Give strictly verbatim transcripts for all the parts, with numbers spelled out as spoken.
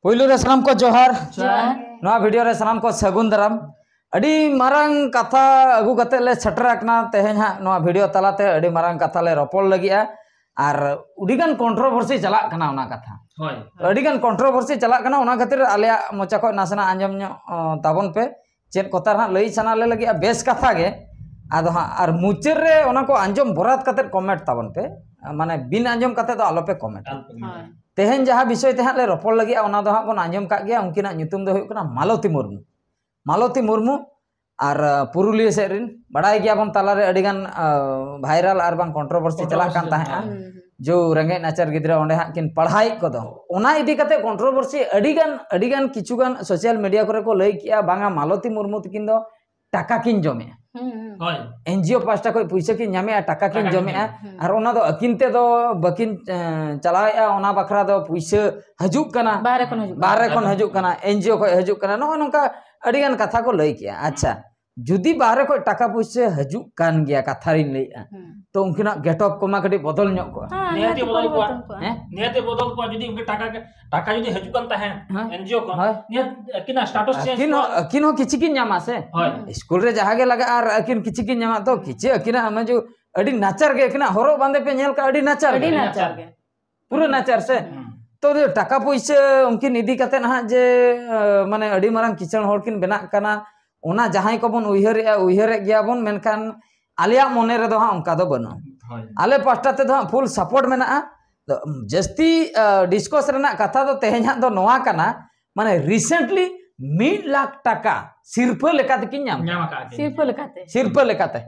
ᱯᱩᱭᱞᱩ ᱨᱮ ᱥᱟᱱᱟᱢ ᱠᱚ ᱡᱚᱦᱟᱨ᱾ ᱡᱚᱦᱟᱨ᱾ ᱱᱚᱣᱟ ᱵᱷᱤᱰᱤᱭᱳ ᱨᱮ ᱥᱟᱱᱟᱢ ᱠᱚ ᱥᱟᱹᱜᱩᱱ ᱫᱟᱨᱟᱢ᱾ ᱟᱹᱰᱤ ᱢᱟᱨᱟᱝ ᱠᱟᱛᱷᱟ ᱟᱹᱜᱩ ᱠᱟᱛᱮ ᱞᱮ ᱥᱮᱴᱮᱨ ᱟᱠᱟᱱᱟ ᱛᱮᱦᱮᱧ ᱦᱟᱸᱜ᱾ ᱱᱚᱣᱟ ᱵᱷᱤᱰᱤᱭᱳ ᱛᱟᱞᱟᱛᱮ ᱟᱹᱰᱤ ᱢᱟᱨᱟᱝ ᱠᱟᱛᱷᱟ ᱞᱮ ᱨᱚᱯᱚᱲ ᱞᱟᱹᱜᱤᱫᱼᱟ᱾ ᱟᱨ ᱟᱹᱰᱤᱜᱟᱱ ᱠᱚᱱᱴᱨᱳᱵᱷᱟᱨᱥᱤ ᱪᱟᱞᱟᱜ ᱠᱟᱱᱟ ᱚᱱᱟ ᱠᱟᱛᱷᱟ᱾ ᱦᱳᱭ᱾ ᱟᱹᱰᱤᱜᱟᱱ ᱠᱚᱱᱴᱨᱳᱵᱷᱟᱨᱥᱤ ᱪᱟᱞᱟᱜ ᱠᱟᱱᱟ, ᱚᱱᱟ ᱠᱷᱟᱹᱛᱤᱨ ᱟᱞᱮᱭᱟᱜ ᱢᱚᱪᱟ ᱠᱷᱚᱱ ᱱᱟᱥᱮᱱᱟᱜ ᱟᱸᱡᱚᱢ ᱧᱚᱜ, ᱚ, ᱛᱟᱵᱚᱱ ᱯᱮ᱾ ᱪᱮᱫ ᱠᱚᱛᱷᱟ ᱦᱟᱸᱜ ᱞᱟᱹᱭ ᱥᱟᱱᱟ ᱞᱮ ᱞᱟᱹᱜᱤᱫ, ᱵᱮᱥ ᱠᱟᱛᱷᱟ ᱜᱮ᱾ ᱟᱫᱚ ᱦᱟᱸᱜ ᱟᱨ ᱢᱩᱪᱟᱹᱫ ᱨᱮ ᱚᱱᱟ ᱠᱚ ᱟᱸᱡᱚᱢ ᱵᱚᱨᱟᱫ ᱠᱟᱛᱮ ᱠᱚᱢᱮᱱᱴ ᱛᱟᱵᱚᱱ ᱯᱮ, ᱢᱟᱱᱮ ᱵᱤᱱ ᱟᱸᱡᱚᱢ ᱠᱟᱛᱮ ᱫᱚ ᱟᱞᱚ ᱯᱮ ᱠᱚᱢᱮᱱᱴ᱾ ᱟᱞᱚ ᱯᱮ ᱠᱚᱢᱮᱱᱴ᱾ ᱦᱳᱭ᱾ ᱛᱮᱦᱮᱧ ᱡᱟᱦᱟᱸ ᱵᱤᱥᱚᱭ ᱛᱮ ᱦᱟᱸᱜ ᱞᱮ ᱨᱚᱯᱚᱲ ᱞᱟᱹᱜᱤᱫ, ᱚᱱᱟ ᱫᱚ ᱦᱟᱸᱜ ᱵᱚᱱ ᱟᱸᱡᱚᱢ ᱠᱟᱜ ᱜᱮᱭᱟ᱾ ᱩᱱᱠᱤᱱᱟᱜ ᱧᱩᱛᱩᱢ ᱫᱚ ᱦᱩᱭᱩᱜ ᱠᱟᱱᱟ ᱢᱟᱞᱚᱛᱤ ᱢᱩᱨᱢᱩ᱾ ᱢᱟᱞᱚᱛᱤ ᱢᱩᱨᱢᱩ ᱟᱨ, ᱟᱸ, ᱯᱩᱨᱩᱞᱤᱭᱟᱹ ᱥᱮᱫ ᱨᱤᱱ, ᱵᱟᱲᱟᱭ ᱜᱮᱭᱟᱵᱚᱱ ᱛᱟᱞᱟᱨᱮ ᱟᱹᱰᱤᱜᱟᱱ, ᱟᱸ, ᱵᱷᱟᱭᱨᱟᱞ ᱟᱨ ᱵᱟᱝ ᱠᱚᱱᱴᱨᱳᱵᱷᱟᱨᱥᱤ ᱪᱟᱞᱟᱜ ᱠᱟᱱ ᱛᱟᱦᱮᱸᱜᱼᱟ᱾ ᱦᱩᱸ, ᱦᱩᱸ᱾ ᱡᱚ ᱨᱮᱸᱜᱮᱡ ᱱᱟᱪᱟᱨ ᱜᱤᱫᱽᱨᱟᱹ ᱚᱸᱰᱮ ᱦᱟᱸᱜ ᱠᱤᱱ ᱯᱟᱲᱦᱟᱣᱮᱫ ᱠᱚᱫᱚ, ᱚᱱᱟ ᱤᱫᱤ ᱠᱟᱛᱮ ᱠᱚᱱᱴᱨᱳᱵᱷᱟᱨᱥᱤ ᱟᱹᱰᱤᱜᱟᱱ, ᱟᱹᱰᱤᱜᱟᱱ ᱠᱤᱪᱷᱩᱜᱟᱱ ᱥᱳᱥᱟᱞ ᱢᱤᱰᱤᱭᱟ ᱠᱚᱨᱮ ᱠᱚ ᱞᱟᱹᱭ ᱠᱮᱜᱼᱟ, ᱵᱟᱝᱟ ᱢᱟᱞᱚᱛᱤ ᱢᱩᱨᱢᱩ ᱛᱟᱹᱠᱤᱱ ᱫᱚ ᱴᱟᱠᱟ ᱠᱤᱱ ᱡᱚᱢᱮᱜᱼᱟ᱾ ᱦᱩᱸ, ᱦᱩᱸ᱾ ᱦᱳᱭ᱾ ᱮᱱᱡᱤᱳ ᱯᱟᱦᱴᱟ ᱠᱷᱚᱱ ᱯᱩᱭᱥᱟᱹ ᱠᱤᱱ ᱧᱟᱢᱮᱜᱼᱟ, ᱴᱟᱠᱟ ᱠᱤᱱ ᱴᱟᱠᱟ ᱠᱤᱱ ᱡᱚᱢᱮᱜᱼᱟ᱾ ᱡᱚᱢᱮᱜᱼᱟ᱾ ᱦᱩᱸ᱾ ᱟᱨ ᱚᱱᱟ ᱫᱚ ᱟᱹᱠᱤᱱ ᱛᱮᱫᱚ ᱵᱟᱹᱠᱤᱱ, ᱮᱸ, ᱪᱟᱞᱟᱣᱮᱜᱼᱟ, ᱚᱱᱟ ᱵᱟᱠᱷᱨᱟ ᱫᱚ ᱯᱩᱭᱥᱟᱹ ᱦᱤᱡᱩᱜ ᱠᱟᱱᱟ᱾ ᱵᱟᱦᱨᱮ ᱠᱷᱚᱱ ᱦᱤᱡᱩᱜ ᱠᱟᱱᱟ᱾ ᱵᱟᱦᱨᱮ ᱠᱷᱚᱱ ᱦᱤᱡᱩᱜ ᱠᱟᱱᱟ, ᱮᱱᱡᱤᱳ ᱠᱷᱚᱱ ᱦᱤᱡᱩᱜ ᱠᱟᱱᱟ, ᱱᱚᱜᱼᱚ ᱱᱚᱝᱠᱟ ᱟᱹᱰᱤᱜᱟᱱ ᱠᱟᱛᱷᱟ ᱠᱚ ᱞᱟᱹᱭ ᱠᱮᱜᱼᱟ᱾ ᱟᱪᱪᱷᱟ, ᱡᱩᱫᱤ ᱵᱟᱦᱨᱮ ᱠᱷᱚᱱ ᱴᱟᱠᱟ ᱯᱩᱭᱥᱟᱹ ᱦᱤᱡᱩᱜ ᱠᱟᱱ ᱜᱮᱭᱟ, ᱠᱟᱛᱷᱟ ᱨᱤᱧ ᱞᱟᱹᱭᱮᱜᱼᱟ, ᱦᱩᱸ᱾ ᱛᱚ ᱩᱱᱠᱤᱱᱟᱜ ᱜᱮᱴᱚᱯ ᱠᱚᱢᱟ ᱠᱟᱹᱴᱤᱡ ᱵᱚᱫᱚᱞ ᱧᱚᱜ ᱠᱚᱜᱼᱟ᱾ ᱦᱮᱸ, ᱱᱤᱦᱟᱹᱛᱤ ᱱᱤᱦᱟᱹᱛᱤ ᱵᱚᱫᱚᱞ ᱠᱚᱜᱼᱟ᱾ ᱯᱚᱨᱤᱵᱚᱨᱛᱚᱱ ᱠᱚᱜᱼᱟ᱾ ᱦᱮᱸ? ᱱᱤᱦᱟᱹᱛᱤ ᱵᱚᱫᱚᱞ ᱠᱚᱜᱼᱟ, ᱡᱩᱫᱤ ᱩᱱᱠᱤᱱ ᱴᱟᱠᱟ ᱜᱮ, ᱴᱟᱠᱟ ᱡᱩᱫᱤ ᱦᱤᱡᱩᱜ ᱠᱟᱱ ᱛᱟᱦᱮᱸᱫ, ᱦᱮᱸ᱾ ᱮᱱᱡᱤᱳ ᱠᱷᱚᱱ, ᱦᱳᱭ᱾ ᱱᱤᱦᱟᱹᱛ ᱟᱹᱠᱤᱱᱟᱜ ᱥᱴᱮᱴᱟᱥ ᱪᱮᱧᱡᱽ ᱟᱹᱠᱤᱱ ᱦᱚᱸ, ᱠᱚᱜᱼᱟ᱾ ᱟᱹᱠᱤᱱ ᱦᱚᱸ ᱠᱤᱪᱷᱤ ᱠᱤᱱ ᱧᱟᱢᱟ ᱥᱮ? ᱦᱳᱭ᱾ ᱥᱠᱩᱞ ᱨᱮ ᱡᱟᱦᱟᱸ ᱜᱮ ᱞᱟᱜᱟᱜᱼᱟ, ᱟᱨ ᱟᱹᱠᱤᱱ ᱠᱤᱪᱷᱤ ᱠᱤᱱ ᱧᱟᱢᱟ, ᱛᱚ ᱠᱤᱪᱷᱤ ᱟᱹᱠᱤᱱᱟᱜ ᱢᱟᱱᱮ ᱡᱮ ᱟᱹᱰᱤ ᱱᱟᱪᱟᱨ ᱜᱮ, ᱟᱹᱠᱤᱱᱟᱜ ᱦᱚᱨᱚᱜ ᱵᱟᱸᱫᱮ ᱯᱮ ᱧᱮᱞ ᱠᱟᱜᱼᱟ, ᱟᱹᱰᱤ ᱱᱟᱪᱟᱨ ᱟᱹᱰᱤ ᱜᱮ᱾ ᱱᱟᱪᱟᱨ ᱜᱮ᱾ ᱯᱩᱨᱟᱹ ᱱᱟᱪᱟᱨ ᱥᱮ? ᱦᱩᱸ᱾ ᱛᱚ ᱴᱟᱠᱟ ᱯᱩᱭᱥᱟᱹ ᱩᱱᱠᱤᱱ ᱤᱫᱤ ᱠᱟᱛᱮ ᱱᱟᱦᱟᱜ ᱡᱮ, ᱟᱸ, ᱢᱟᱱᱮ ᱟᱹᱰᱤ ᱢᱟᱨᱟᱝ ᱠᱤᱥᱟᱹᱬ ᱦᱚᱲ ᱠᱤᱱ ᱵᱮᱱᱟᱜ ᱠᱟᱱᱟ, ᱚᱱᱟ ᱡᱟᱦᱟᱸᱭ ᱠᱚᱵᱚᱱ ᱩᱭᱦᱟᱹᱨᱮᱜᱼᱟ, ᱩᱭᱦᱟᱹᱨᱮᱫ ᱜᱮᱭᱟ ᱵᱚᱱ, ᱢᱮᱱᱠᱷᱟᱱ ᱟᱞᱮᱭᱟᱜ ᱢᱚᱱᱮ ᱨᱮᱫᱚ ᱦᱟᱸᱜ ᱚᱱᱠᱟ ᱫᱚ ᱵᱟᱹᱱᱩᱜᱼᱟ᱾ ᱦᱳᱭ᱾ ᱟᱞᱮ ᱯᱟᱦᱴᱟ ᱛᱮᱫᱚ ᱦᱟᱸᱜ ᱯᱷᱩᱞ ᱥᱟᱯᱳᱨᱴ ᱢᱮᱱᱟᱜᱼᱟ᱾ ᱛᱚ, ᱡᱟᱹᱥᱛᱤ, ᱟᱸ, ᱰᱤᱥᱠᱚᱥ ᱨᱮᱱᱟᱜ ᱠᱟᱛᱷᱟ ᱫᱚ ᱛᱮᱦᱮᱧ ᱦᱟᱸᱜ ᱫᱚ ᱱᱚᱣᱟ ᱠᱟᱱᱟ, ᱢᱟᱱᱮ ᱨᱤᱥᱮᱱᱴᱞᱤ ᱢᱤᱫ ᱞᱟᱠᱷ ᱴᱟᱠᱟ ᱥᱤᱨᱯᱟᱹ ᱞᱮᱠᱟ ᱛᱮᱠᱤᱱ ᱧᱟᱢ ᱧᱟᱢ ᱠᱟᱜᱼᱟ᱾ ᱟᱠᱟᱫ ᱠᱤᱱ᱾ ᱥᱤᱨᱯᱟᱹ ᱞᱮᱠᱟᱛᱮ᱾ ᱥᱤᱨᱯᱟᱹ ᱞᱮᱠᱟᱛᱮ᱾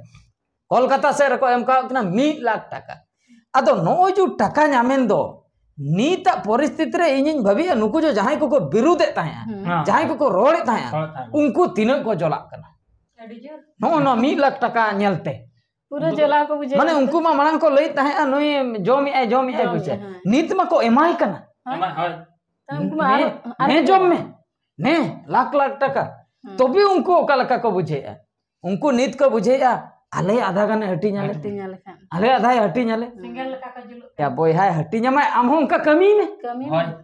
ᱠᱳᱞᱠᱟᱛᱟ ᱥᱮᱫ ᱨᱮᱠᱚ ᱮᱢ ᱠᱟᱣᱟᱫ ᱠᱤᱱᱟ ᱢᱤᱫ ᱞᱟᱠᱷ ᱴᱟᱠᱟ᱾ ᱟᱫᱚ ᱱᱚᱜᱼᱚᱭ ᱡᱮ ᱴᱟᱠᱟ ᱧᱟᱢᱮᱱ ᱫᱚ, ᱱᱤᱛᱟᱜ ᱯᱚᱨᱤᱥᱛᱷᱤᱛᱤ ᱨᱮ ᱤᱧᱤᱧ ᱵᱷᱟᱹᱵᱤᱭᱟ, ᱱᱩᱠᱩ ᱡᱮ ᱡᱟᱦᱟᱸᱭ ᱠᱚᱠᱚ ᱵᱤᱨᱩᱫᱷᱮᱫ ᱛᱟᱦᱮᱸᱜᱼᱟ, ᱦᱩᱸ᱾ ᱦᱮᱸ᱾ ᱡᱟᱦᱟᱸᱭ ᱠᱚᱠᱚ ᱨᱚᱲᱮᱫ ᱛᱟᱦᱮᱸᱜᱼᱟ, ᱦᱳᱭ, ᱦᱳᱭ᱾ ᱩᱱᱠᱩ ᱛᱤᱱᱟᱹᱜ ᱠᱚ ᱡᱚᱞᱟᱜ ᱠᱟᱱᱟ? ᱟᱹᱰᱤ ᱡᱳᱨ᱾ ᱱᱚᱜᱼᱚ ᱱᱚᱣᱟ ᱢᱤᱫ ᱞᱟᱠᱷ ᱴᱟᱠᱟ ᱧᱮᱞᱛᱮ᱾ ᱯᱩᱨᱟᱹ ᱡᱚᱞᱟ ᱠᱚ ᱵᱩᱡᱷᱟᱹᱣ ᱢᱟᱱᱮ ᱠᱮᱫᱟ᱾ ᱩᱱᱠᱩ ᱢᱟ ᱢᱟᱲᱟᱝ ᱠᱚ ᱞᱟᱹᱭᱮᱫ ᱛᱟᱦᱮᱸᱜᱼᱟ, ᱱᱩᱭ ᱡᱚᱢᱮᱜᱼᱟᱭ, ᱡᱚᱢᱮᱜᱼᱟᱭ, ᱡᱚᱢᱮᱜᱼᱟᱭ, ᱯᱩᱭᱥᱟᱹ᱾ ᱦᱮᱸ᱾ ᱱᱤᱛ ᱢᱟᱠᱚ ᱮᱢᱟᱭ ᱠᱟᱱᱟ᱾ ᱦᱮᱸ᱾ ᱮᱢᱟ-, ᱦᱳᱭ᱾ ᱛᱚ ᱩᱱᱠᱩ ᱢᱟ ᱟᱨᱚ, ᱦᱮᱸ, ᱟᱨᱚ ᱦᱮᱸ, ᱡᱚᱢ ᱢᱮ᱾ ᱦᱮᱸ, ᱞᱟᱠᱷ ᱞᱟᱠᱷ ᱴᱟᱠᱟ᱾ ᱦᱮᱸ᱾ ᱛᱚᱵᱮ ᱩᱱᱠᱩ ᱚᱠᱟ ᱞᱮᱠᱟ ᱠᱚ ᱵᱩᱡᱷᱟᱹᱣᱮᱫᱼᱟ? ᱩᱱᱠᱩ ᱱᱤᱛ ᱠᱚ ᱵᱩᱡᱷᱟᱹᱣᱮᱫᱼᱟ, ᱟᱞᱮ ᱟᱫᱷᱟ ᱜᱟᱱᱮ ᱦᱟᱹᱴᱤᱧ ᱟᱞᱮ᱾ ᱦᱟᱹᱴᱤᱧ ᱟᱞᱮ ᱠᱷᱟᱱ᱾ ᱟᱞᱮ ᱟᱫᱷᱟᱭ ᱦᱟᱹᱴᱤᱧ ᱟᱞᱮ᱾ ᱥᱮᱸᱜᱮᱞ ᱞᱮᱠᱟ ᱠᱚ ᱡᱩᱞᱩᱜ ᱭᱟ ᱠᱟᱱᱟ᱾ ᱵᱚᱭᱦᱟᱭ ᱦᱟᱹᱴᱤᱧ ᱟᱢᱟᱭ, ᱟᱢ ᱦᱚᱸ ᱚᱱᱠᱟ ᱠᱟᱹᱢᱤᱭ ᱢᱮ᱾ ᱠᱟᱹᱢᱤ ᱦᱳᱭ᱾ ᱢᱮ᱾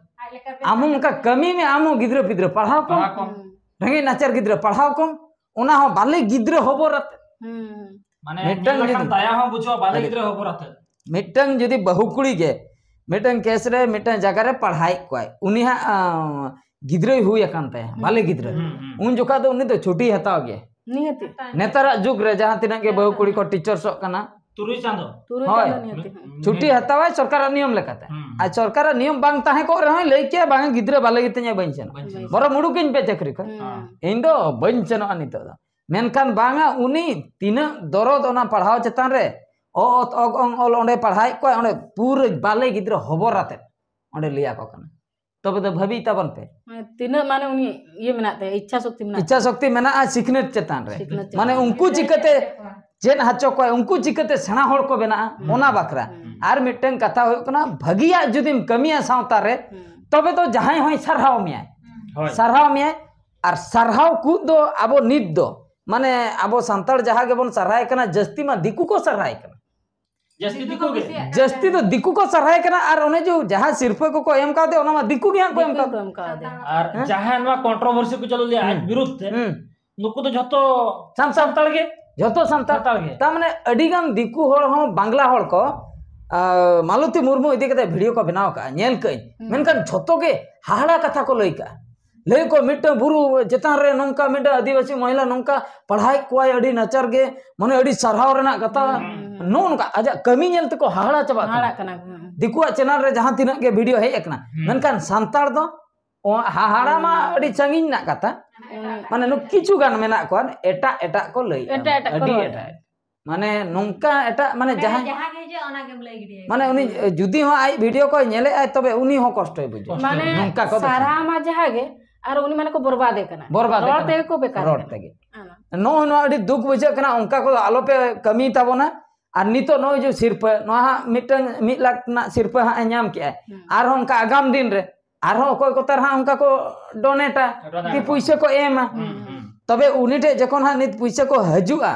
ᱟᱢ ᱦᱚᱸ ᱚᱱᱠᱟ ᱠᱟᱹᱢᱤ ᱢᱮ, ᱟᱢ ᱦᱚᱸ ᱜᱤᱫᱽᱨᱟᱹ ᱯᱤᱫᱽᱨᱟᱹ ᱯᱟᱲᱦᱟᱣ ᱠᱚᱢ᱾ ᱯᱟᱲᱦᱟᱣ ᱠᱚᱢ᱾ ᱦᱩᱸ᱾ ᱨᱮᱸᱜᱮᱡ ᱱᱟᱪᱟᱨ ᱜᱤᱫᱽᱨᱟᱹ ᱯᱟᱲᱦᱟᱣ ᱠᱚᱢ, ᱚᱱᱟ ᱦᱚᱸ ᱵᱟᱞᱮ ᱜᱤᱫᱽᱨᱟᱹ ᱦᱚᱵᱚᱨ ᱟᱛᱮ᱾ ᱦᱩᱸ᱾ ᱢᱟᱱᱮ ᱢᱤᱫᱴᱟᱝ ᱧᱮᱞ ᱞᱮᱠᱷᱟᱱ ᱡᱩᱫᱤ ᱫᱟᱭᱟ ᱦᱚᱸ ᱵᱩᱡᱷᱟᱹᱜᱼᱟ, ᱵᱟᱞᱮ ᱜᱤᱫᱽᱨᱟᱹ ᱦᱚᱵᱚᱨ ᱟᱛᱮ᱾ ᱢᱤᱫᱴᱟᱝ ᱡᱩᱫᱤ ᱵᱟᱹᱦᱩ ᱠᱩᱲᱤ ᱜᱮ ᱢᱤᱫᱴᱟᱝ ᱠᱮᱥ ᱨᱮ ᱢᱤᱫᱴᱟᱝ ᱡᱟᱭᱜᱟ ᱨᱮ ᱯᱟᱲᱦᱟᱣᱮᱫ ᱠᱚᱣᱟᱭ, ᱩᱱᱤ ᱦᱟᱸᱜ ᱟᱸ, ᱜᱤᱫᱽᱨᱟᱹᱭ ᱦᱩᱭ ᱟᱠᱟᱱ ᱛᱟᱭᱟ, ᱵᱟᱞᱮ ᱜᱤᱫᱽᱨᱟᱹ᱾ ᱦᱩᱸ, ᱦᱩᱸ᱾ ᱩᱱ ᱡᱚᱠᱷᱟ ᱫᱚ ᱩᱱᱤ ᱫᱚ ᱪᱷᱩᱴᱤ ᱦᱟᱛᱟᱣ ᱜᱮ᱾ ᱱᱤᱦᱟᱹᱛᱤ᱾ ᱱᱮᱛᱟᱨᱟᱜ ᱡᱩᱜᱽ ᱨᱮ ᱡᱟᱦᱟᱸ ᱛᱤᱱᱟᱹᱜ ᱜᱮ ᱵᱟᱹᱦᱩ ᱠᱩᱲᱤ ᱠᱚ ᱴᱤᱪᱟᱨᱥᱚᱜ ᱠᱟᱱᱟ, ᱛᱩᱨᱩᱭ ᱪᱟᱸᱫᱚ᱾ ᱛᱩᱨᱩᱭ ᱦᱳᱭ᱾ ᱪᱟᱸᱫᱚ ᱱᱤᱦᱟᱹᱛᱤ᱾ ᱦᱮᱸ᱾ ᱪᱷᱩᱴᱤ ᱦᱟᱛᱟᱣᱟᱭ ᱥᱚᱨᱠᱟᱨᱟᱜ ᱱᱤᱭᱚᱢ ᱞᱮᱠᱟᱛᱮ᱾ ᱦᱩᱸ᱾ ᱟᱨ ᱥᱚᱨᱠᱟᱨᱟᱜ ᱱᱤᱭᱚᱢ ᱵᱟᱝ ᱛᱟᱦᱮᱸ ᱠᱚᱜ ᱨᱮᱦᱚᱸᱭ ᱞᱟᱹᱭ ᱠᱮᱭᱟ, "ᱵᱟᱝ, ᱜᱤᱫᱽᱨᱟᱹ ᱵᱟᱞᱮ ᱜᱮᱛᱤᱧᱟ, ᱵᱟᱹᱧ ᱥᱮᱱᱚᱜᱼᱟ, ᱵᱟᱹᱧ ᱥᱮᱱᱚᱜᱼᱟ᱾ ᱵᱚᱨᱚᱝ ᱩᱰᱩᱠ ᱜᱤᱧ ᱯᱮ ᱪᱟᱹᱠᱨᱤ ᱠᱷᱚᱱ, ᱦᱩᱸ᱾ ᱤᱧ ᱫᱚ ᱵᱟᱹᱧ ᱥᱮᱱᱚᱜᱼᱟ ᱱᱤᱛᱚᱜ ᱫᱚ᱾" ᱢᱮᱱᱠᱷᱟᱱ ᱵᱟᱝᱟ, ᱩᱱᱤ ᱛᱤᱱᱟᱹᱜ ᱫᱚᱨᱚᱫ ᱚᱱᱟ ᱯᱟᱲᱦᱟᱣ ᱪᱮᱛᱟᱱ ᱨᱮ, ᱚ ᱚᱛ ᱚᱜ ᱚᱝ ᱚᱞ ᱚᱸᱰᱮ ᱯᱟᱲᱦᱟᱣᱮᱫ ᱠᱚᱣᱟ, ᱚᱸᱰᱮ ᱯᱩᱨᱟᱹ ᱵᱟᱞᱮ ᱜᱤᱫᱽᱨᱟᱹ ᱦᱚᱵᱚᱨ ᱟᱛᱮ ᱚᱸᱰᱮ ᱞᱟᱹᱭ ᱟᱠᱚ ᱠᱟᱱᱟ᱾ ᱛᱚᱵᱮ ᱫᱚ ᱵᱷᱟᱹᱵᱤ ᱛᱟᱵᱚᱱ ᱯᱮ᱾ ᱢᱟᱱᱮ ᱛᱤᱱᱟᱹᱜ ᱢᱟᱱᱮ ᱩᱱᱤ ᱤᱭᱟᱹ ᱢᱮᱱᱟᱜ ᱛᱟᱭᱟ, ᱤᱪᱪᱷᱟ ᱥᱚᱠᱛᱤ ᱢᱮᱱᱟᱜ ᱤᱪᱪᱷᱟ ᱛᱟᱭᱟ᱾ ᱥᱚᱠᱛᱤ ᱢᱮᱱᱟᱜᱼᱟ ᱥᱤᱠᱷᱱᱟᱹᱛ ᱪᱮᱛᱟᱱ ᱨᱮ᱾ ᱥᱤᱠᱷᱱᱟᱹᱛ ᱪᱮᱛᱟᱱ ᱢᱟᱱᱮ ᱨᱮ᱾ ᱩᱱᱠᱩ ᱪᱤᱠᱟᱹᱛᱮ ᱪᱮᱫ ᱦᱚᱪᱚ ᱠᱚᱣᱟ, ᱩᱱᱠᱩ ᱪᱤᱠᱟᱹᱛᱮ ᱥᱮᱬᱟ ᱦᱚᱲ ᱠᱚ ᱵᱮᱱᱟᱜᱼᱟ, ᱦᱩᱸ᱾ ᱚᱱᱟ ᱵᱟᱠᱷᱨᱟ᱾ ᱦᱩᱸ᱾ ᱟᱨ ᱢᱤᱫᱴᱟᱝ ᱠᱟᱛᱷᱟ ᱦᱩᱭᱩᱜ ᱠᱟᱱᱟ, ᱵᱷᱟᱹᱜᱤᱭᱟᱜ ᱡᱩᱫᱤᱢ ᱠᱟᱹᱢᱤᱭᱟ ᱥᱟᱶᱛᱟ ᱨᱮ, ᱦᱩᱸ᱾ ᱛᱚᱵᱮ ᱫᱚ ᱡᱟᱦᱟᱸᱭ ᱦᱚᱸᱭ ᱥᱟᱨᱦᱟᱣ ᱢᱮᱭᱟᱭ᱾ ᱦᱳᱭ᱾ ᱥᱟᱨᱦᱟᱣ ᱢᱮᱭᱟᱭ᱾ ᱟᱨ ᱥᱟᱨᱦᱟᱣ ᱠᱚ ᱫᱚ ᱟᱵᱚ ᱱᱤᱛ ᱫᱚ, ᱢᱟᱱᱮ, ᱟᱵᱚ ᱥᱟᱱᱛᱟᱲ ᱡᱟᱦᱟᱸ ᱜᱮᱵᱚᱱ ᱥᱟᱨᱦᱟᱣ ᱠᱟᱱᱟ, ᱡᱟᱹᱥᱛᱤ ᱢᱟ ᱫᱤᱠᱩ ᱠᱚ ᱥᱟᱨᱦᱟᱣ ᱠᱟᱱᱟ᱾ ᱡᱟᱹᱥᱛᱤ ᱫᱤᱠᱩ ᱜᱮ᱾ ᱡᱟᱹᱥᱛᱤ ᱫᱚ ᱫᱤᱠᱩ ᱠᱚ ᱥᱟᱨᱦᱟᱣ ᱠᱟᱱᱟ, ᱟᱨ ᱚᱱᱮ ᱡᱮ ᱡᱟᱦᱟᱸ ᱥᱤᱨᱯᱟᱹ ᱠᱚᱠᱚ ᱮᱢ ᱠᱟᱣᱫᱮ, ᱚᱱᱟ ᱢᱟ ᱫᱤᱠᱩ ᱜᱮ ᱦᱟᱸᱜ ᱠᱚ ᱮᱢ ᱫᱤᱠᱩ ᱠᱟᱣᱫᱮ᱾ ᱠᱚ ᱮᱢ ᱠᱟᱣᱫᱮ᱾ ᱟᱨ ᱦᱮᱸ? ᱡᱟᱦᱟᱸ ᱱᱚᱣᱟ ᱠᱚᱱᱴᱨᱳᱵᱷᱟᱨᱥᱤ ᱠᱚ ᱪᱟᱹᱞᱩ ᱞᱮᱫᱟ ᱟᱡ ᱦᱩᱸ᱾ ᱵᱤᱨᱩᱫᱷ ᱛᱮ, ᱦᱩᱸ᱾ ᱱᱩᱠᱩ ᱫᱚ ᱡᱷᱚᱛᱚ ᱥᱟᱱᱛᱟᱲ᱾ ᱥᱟᱱᱛᱟᱲ ᱜᱮ᱾ ᱡᱷᱚᱛᱚ ᱥᱟᱱᱛᱟᱲ᱾ ᱥᱟᱱᱛᱟᱲ ᱜᱮ᱾ ᱛᱟᱨ ᱢᱟᱱᱮ ᱟᱹᱰᱤ ᱜᱟᱱ ᱫᱤᱠᱩ ᱦᱚᱲ ᱦᱚᱸ, ᱵᱟᱝᱞᱟ ᱦᱚᱲ ᱠᱚ, ᱟᱨ ᱢᱟᱞᱚᱛᱤ ᱢᱩᱨᱢᱩ ᱤᱫᱤ ᱠᱟᱛᱮ ᱵᱷᱤᱰᱤᱭᱳ ᱠᱚ ᱵᱮᱱᱟᱣ ᱠᱟᱜᱼᱟ, ᱧᱮᱞ ᱠᱟᱹᱧ᱾ ᱦᱩᱸ᱾ ᱢᱮᱱᱠᱷᱟᱱ ᱡᱷᱚᱛᱚ ᱜᱮ ᱦᱟᱦᱟᱲᱟ ᱠᱟᱛᱷᱟ ᱠᱚ ᱞᱟᱹᱭ ᱠᱟᱜᱼᱟ᱾ ᱞᱟᱹᱭ ᱠᱚ ᱢᱤᱫᱴᱟᱝ ᱵᱩᱨᱩ ᱪᱮᱛᱟᱱ ᱨᱮ ᱱᱚᱝᱠᱟ ᱢᱤᱫᱴᱟᱝ ᱟᱹᱫᱤᱵᱟᱹᱥᱤ ᱢᱚᱦᱤᱞᱟ ᱱᱚᱝᱠᱟ ᱯᱟᱲᱦᱟᱣᱮᱫ ᱠᱚᱣᱟᱭ, ᱟᱹᱰᱤ ᱱᱟᱪᱟᱨ ᱜᱮ, ᱢᱟᱱᱮ ᱟᱹᱰᱤ ᱥᱟᱨᱦᱟᱣ ᱨᱮᱱᱟᱜ ᱠᱟᱛᱷᱟ᱾ ᱦᱩᱸ᱾ ᱱᱚᱜᱼᱚ ᱱᱚᱝᱠᱟ ᱟᱡᱟᱜ ᱠᱟᱹᱢᱤ ᱧᱮᱞ ᱛᱮᱠᱚ ᱦᱟᱦᱟᱲᱟ ᱪᱟᱵᱟᱜ ᱠᱟᱱᱟ᱾ ᱦᱟᱦᱟᱲᱟᱜ ᱠᱟᱱᱟ ᱠᱚ, ᱦᱮᱸ᱾ ᱫᱤᱠᱩᱣᱟᱜ ᱪᱮᱱᱮᱞ ᱨᱮ ᱡᱟᱦᱟᱸ ᱛᱤᱱᱟᱹᱜ ᱜᱮ ᱵᱷᱤᱰᱤᱭᱳ ᱦᱮᱡ ᱟᱠᱟᱱᱟ, ᱦᱩᱸ᱾ ᱢᱮᱱᱠᱷᱟᱱ ᱥᱟᱱᱛᱟᱲ ᱫᱚ ᱚ, ᱦᱟ-, ᱦᱟᱦᱟᱲᱟ ᱢᱟ ᱟᱹᱰᱤ ᱥᱟᱺᱜᱤᱧ ᱨᱮᱱᱟᱜ ᱠᱟᱛᱷᱟ᱾ ᱩᱱᱤ ᱢᱟᱱᱮ ᱱᱩᱠᱩ ᱠᱤᱪᱷᱩ ᱜᱟᱱ ᱢᱮᱱᱟᱜ ᱠᱚᱣᱟ, ᱮᱴᱟᱜ ᱮᱴᱟᱜ ᱠᱚ ᱞᱟᱹᱭᱮᱜᱼᱟ᱾ ᱮᱴᱟᱜ ᱮᱴᱟᱜ ᱠᱚ ᱟᱹᱰᱤ ᱨᱚᱲ᱾ ᱮᱴᱟᱜ᱾ ᱢᱟᱱᱮ ᱱᱚᱝᱠᱟ ᱮᱴᱟᱜ, ᱢᱟᱱᱮ ᱡᱟᱦᱟᱸ, ᱡᱟᱦᱟᱸ ᱜᱮ ᱦᱤᱡᱩᱜᱼᱟ ᱚᱱᱟ ᱜᱮᱢ ᱞᱟᱹᱭ ᱜᱤᱰᱤᱭᱟ᱾ ᱢᱟᱱᱮ ᱩᱱᱤ ᱡᱩᱫᱤ ᱦᱚᱸ ᱟᱡ ᱵᱷᱤᱰᱤᱭᱳ ᱠᱚᱭ ᱧᱮᱞᱮᱫᱼᱟᱭ, ᱛᱚᱵᱮ ᱩᱱᱤ ᱦᱚᱸ ᱠᱚᱥᱴᱚᱭ ᱵᱩᱡᱷᱟᱹᱣᱟ᱾ ᱢᱟᱱᱮ ᱱᱚᱝᱠᱟ ᱠᱚ ᱥᱟᱨᱦᱟᱣ ᱢᱟ ᱡᱟᱦᱟᱸ ᱜᱮ, ᱟᱨ ᱩᱱᱤ ᱢᱟᱱᱮ ᱠᱚ ᱵᱚᱨᱵᱟᱫᱮ ᱠᱟᱱᱟ᱾ ᱵᱚᱨᱵᱟᱫᱮ ᱨᱚᱲ ᱠᱟᱱᱟ᱾ ᱛᱮᱜᱮ ᱠᱚ ᱵᱮᱠᱟᱨ ᱨᱚᱲ ᱠᱟᱱᱟ᱾ ᱛᱮᱜᱮ᱾ ᱟᱱᱟ᱾ ᱱᱚᱜᱼᱚᱭ ᱱᱚᱣᱟ ᱟᱹᱰᱤ ᱫᱩᱠ ᱵᱩᱡᱷᱟᱹᱜ ᱠᱟᱱᱟ, ᱚᱱᱠᱟ ᱠᱚᱫᱚ ᱟᱞᱚᱯᱮ ᱠᱟᱹᱢᱤ ᱛᱟᱵᱚᱱᱟ᱾ ᱟᱨ ᱱᱤᱛᱚᱜ ᱱᱚᱜᱼᱚᱭ ᱡᱮ ᱥᱤᱨᱯᱟᱹ, ᱱᱚᱣᱟ ᱦᱟᱸᱜ ᱢᱤᱫᱴᱟᱝ ᱢᱤᱫ ᱞᱟᱠᱷ ᱨᱮᱱᱟᱜ ᱥᱤᱨᱯᱟᱹ ᱦᱟᱸᱜ ᱮ ᱧᱟᱢ ᱠᱮᱜᱼᱟᱭ᱾ ᱦᱩᱸ᱾ ᱟᱨᱦᱚᱸ ᱚᱱᱠᱟ ᱟᱜᱟᱢ ᱫᱤᱱ ᱨᱮ ᱟᱨᱦᱚᱸ ᱚᱠᱚᱭ ᱠᱚᱛᱟᱨ ᱦᱟᱸᱜ ᱚᱱᱠᱟ ᱠᱚ ᱰᱚᱱᱮᱴᱟ, ᱰᱚᱱᱮᱴ ᱠᱤ ᱟᱠᱚ᱾ ᱯᱩᱭᱥᱟᱹ ᱠᱚ ᱮᱢᱟ᱾ ᱦᱩᱸ, ᱦᱩᱸ᱾ ᱛᱚᱵᱮ ᱩᱱᱤ ᱴᱷᱮᱡ ᱡᱚᱠᱷᱚᱱ ᱦᱟᱸᱜ ᱱᱤᱛ ᱯᱩᱭᱥᱟᱹ ᱠᱚ ᱦᱤᱡᱩᱜᱼᱟ,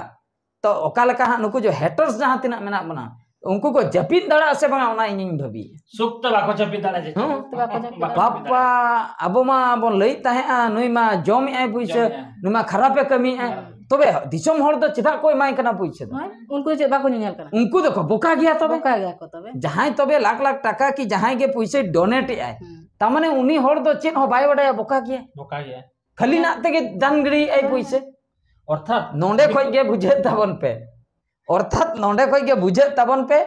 ᱛᱚ ᱚᱠᱟ ᱞᱮᱠᱟ ᱦᱟᱸᱜ ᱱᱩᱠᱩ ᱡᱮ ᱦᱮᱴᱟᱨᱥ ᱡᱟᱦᱟᱸ ᱛᱤᱱᱟᱹᱜ ᱢᱮᱱᱟᱜ ᱵᱚᱱᱟ, ᱩᱱᱠᱩ ᱠᱚ ᱡᱟᱹᱯᱤᱫ ᱫᱟᱲᱮᱭᱟᱜᱼᱟ ᱥᱮ ᱵᱟᱝᱟ, ᱚᱱᱟ ᱤᱧᱤᱧ ᱵᱷᱟᱹᱵᱤᱭᱟ᱾ ᱥᱩᱠ ᱛᱮ ᱵᱟᱠᱚ ᱡᱟᱹᱯᱤᱫ ᱫᱟᱲᱮᱭᱟᱜᱼᱟ᱾ ᱦᱮᱸ᱾ ᱵᱟᱠᱚ ᱡᱟᱹᱯᱤᱫ ᱵᱟᱯᱟ, ᱫᱟᱲᱮᱭᱟᱜᱼᱟ᱾ ᱟᱵᱚ ᱢᱟ ᱵᱚᱱ ᱞᱟᱹᱭᱮᱫ ᱛᱟᱦᱮᱸᱜᱼᱟ, ᱱᱩᱭ ᱢᱟ ᱡᱚᱢᱮᱜᱼᱟᱭ ᱯᱩᱭᱥᱟᱹ, ᱡᱚᱢᱮᱜᱼᱟᱭ᱾ ᱱᱩᱭ ᱢᱟ ᱠᱷᱟᱨᱟᱯᱮ ᱠᱟᱹᱢᱤᱭᱮᱜᱼᱟᱭ᱾ ᱦᱮᱸ᱾ ᱛᱚᱵᱮ ᱫᱤᱥᱚᱢ ᱦᱚᱲ ᱫᱚ ᱪᱮᱫᱟᱜ ᱠᱚ ᱮᱢᱟᱭ ᱠᱟᱱᱟ ᱯᱩᱭᱥᱟᱹ ᱫᱚ? ᱦᱳᱭ, ᱩᱱᱠᱩ ᱪᱮᱫ ᱵᱟᱠᱚ ᱧᱮᱧᱮᱞ ᱠᱟᱱᱟ? ᱩᱱᱠᱩ ᱫᱚᱠᱚ ᱵᱚᱠᱟ ᱜᱮᱭᱟ ᱛᱚᱵᱮ᱾ ᱵᱚᱠᱟ ᱜᱮᱭᱟ ᱠᱚ ᱛᱚᱵᱮ᱾ ᱡᱟᱦᱟᱸᱭ ᱛᱚᱵᱮ ᱞᱟᱠᱷ ᱞᱟᱠᱷ ᱴᱟᱠᱟ ᱠᱤ ᱡᱟᱦᱟᱸᱭ ᱜᱮ ᱯᱩᱭᱥᱟᱹᱭ donate ᱮᱜᱼᱟᱭ, ᱦᱩᱸ᱾ ᱛᱟᱨ ᱢᱟᱱᱮ ᱩᱱᱤ ᱦᱚᱲ ᱫᱚ ᱪᱮᱫ ᱦᱚᱸ ᱵᱟᱭ ᱵᱟᱰᱟᱭᱟ, ᱵᱚᱠᱟ ᱜᱮᱭᱟ᱾ ᱵᱚᱠᱟ ᱜᱮᱭᱟ᱾ ᱠᱷᱟᱹᱞᱤ ᱱᱟᱜ ᱛᱮᱜᱮ ᱫᱟᱱ ᱜᱤᱰᱤᱭᱮᱜᱼᱟᱭ ᱯᱩᱭᱥᱟᱹ᱾ ᱚᱨᱛᱷᱟᱛ ᱱᱚᱰᱮ ᱠᱷᱚᱡ ᱜᱮ ᱵᱩᱡᱷᱟᱹᱜ ᱛᱟᱵᱚᱱ ᱯᱮ, ᱚᱨᱛᱷᱟᱛ ᱱᱚᱰᱮ ᱠᱷᱚᱡ ᱜᱮ ᱵᱩᱡᱷᱟᱹᱜ ᱛᱟᱵᱚᱱ ᱯᱮ,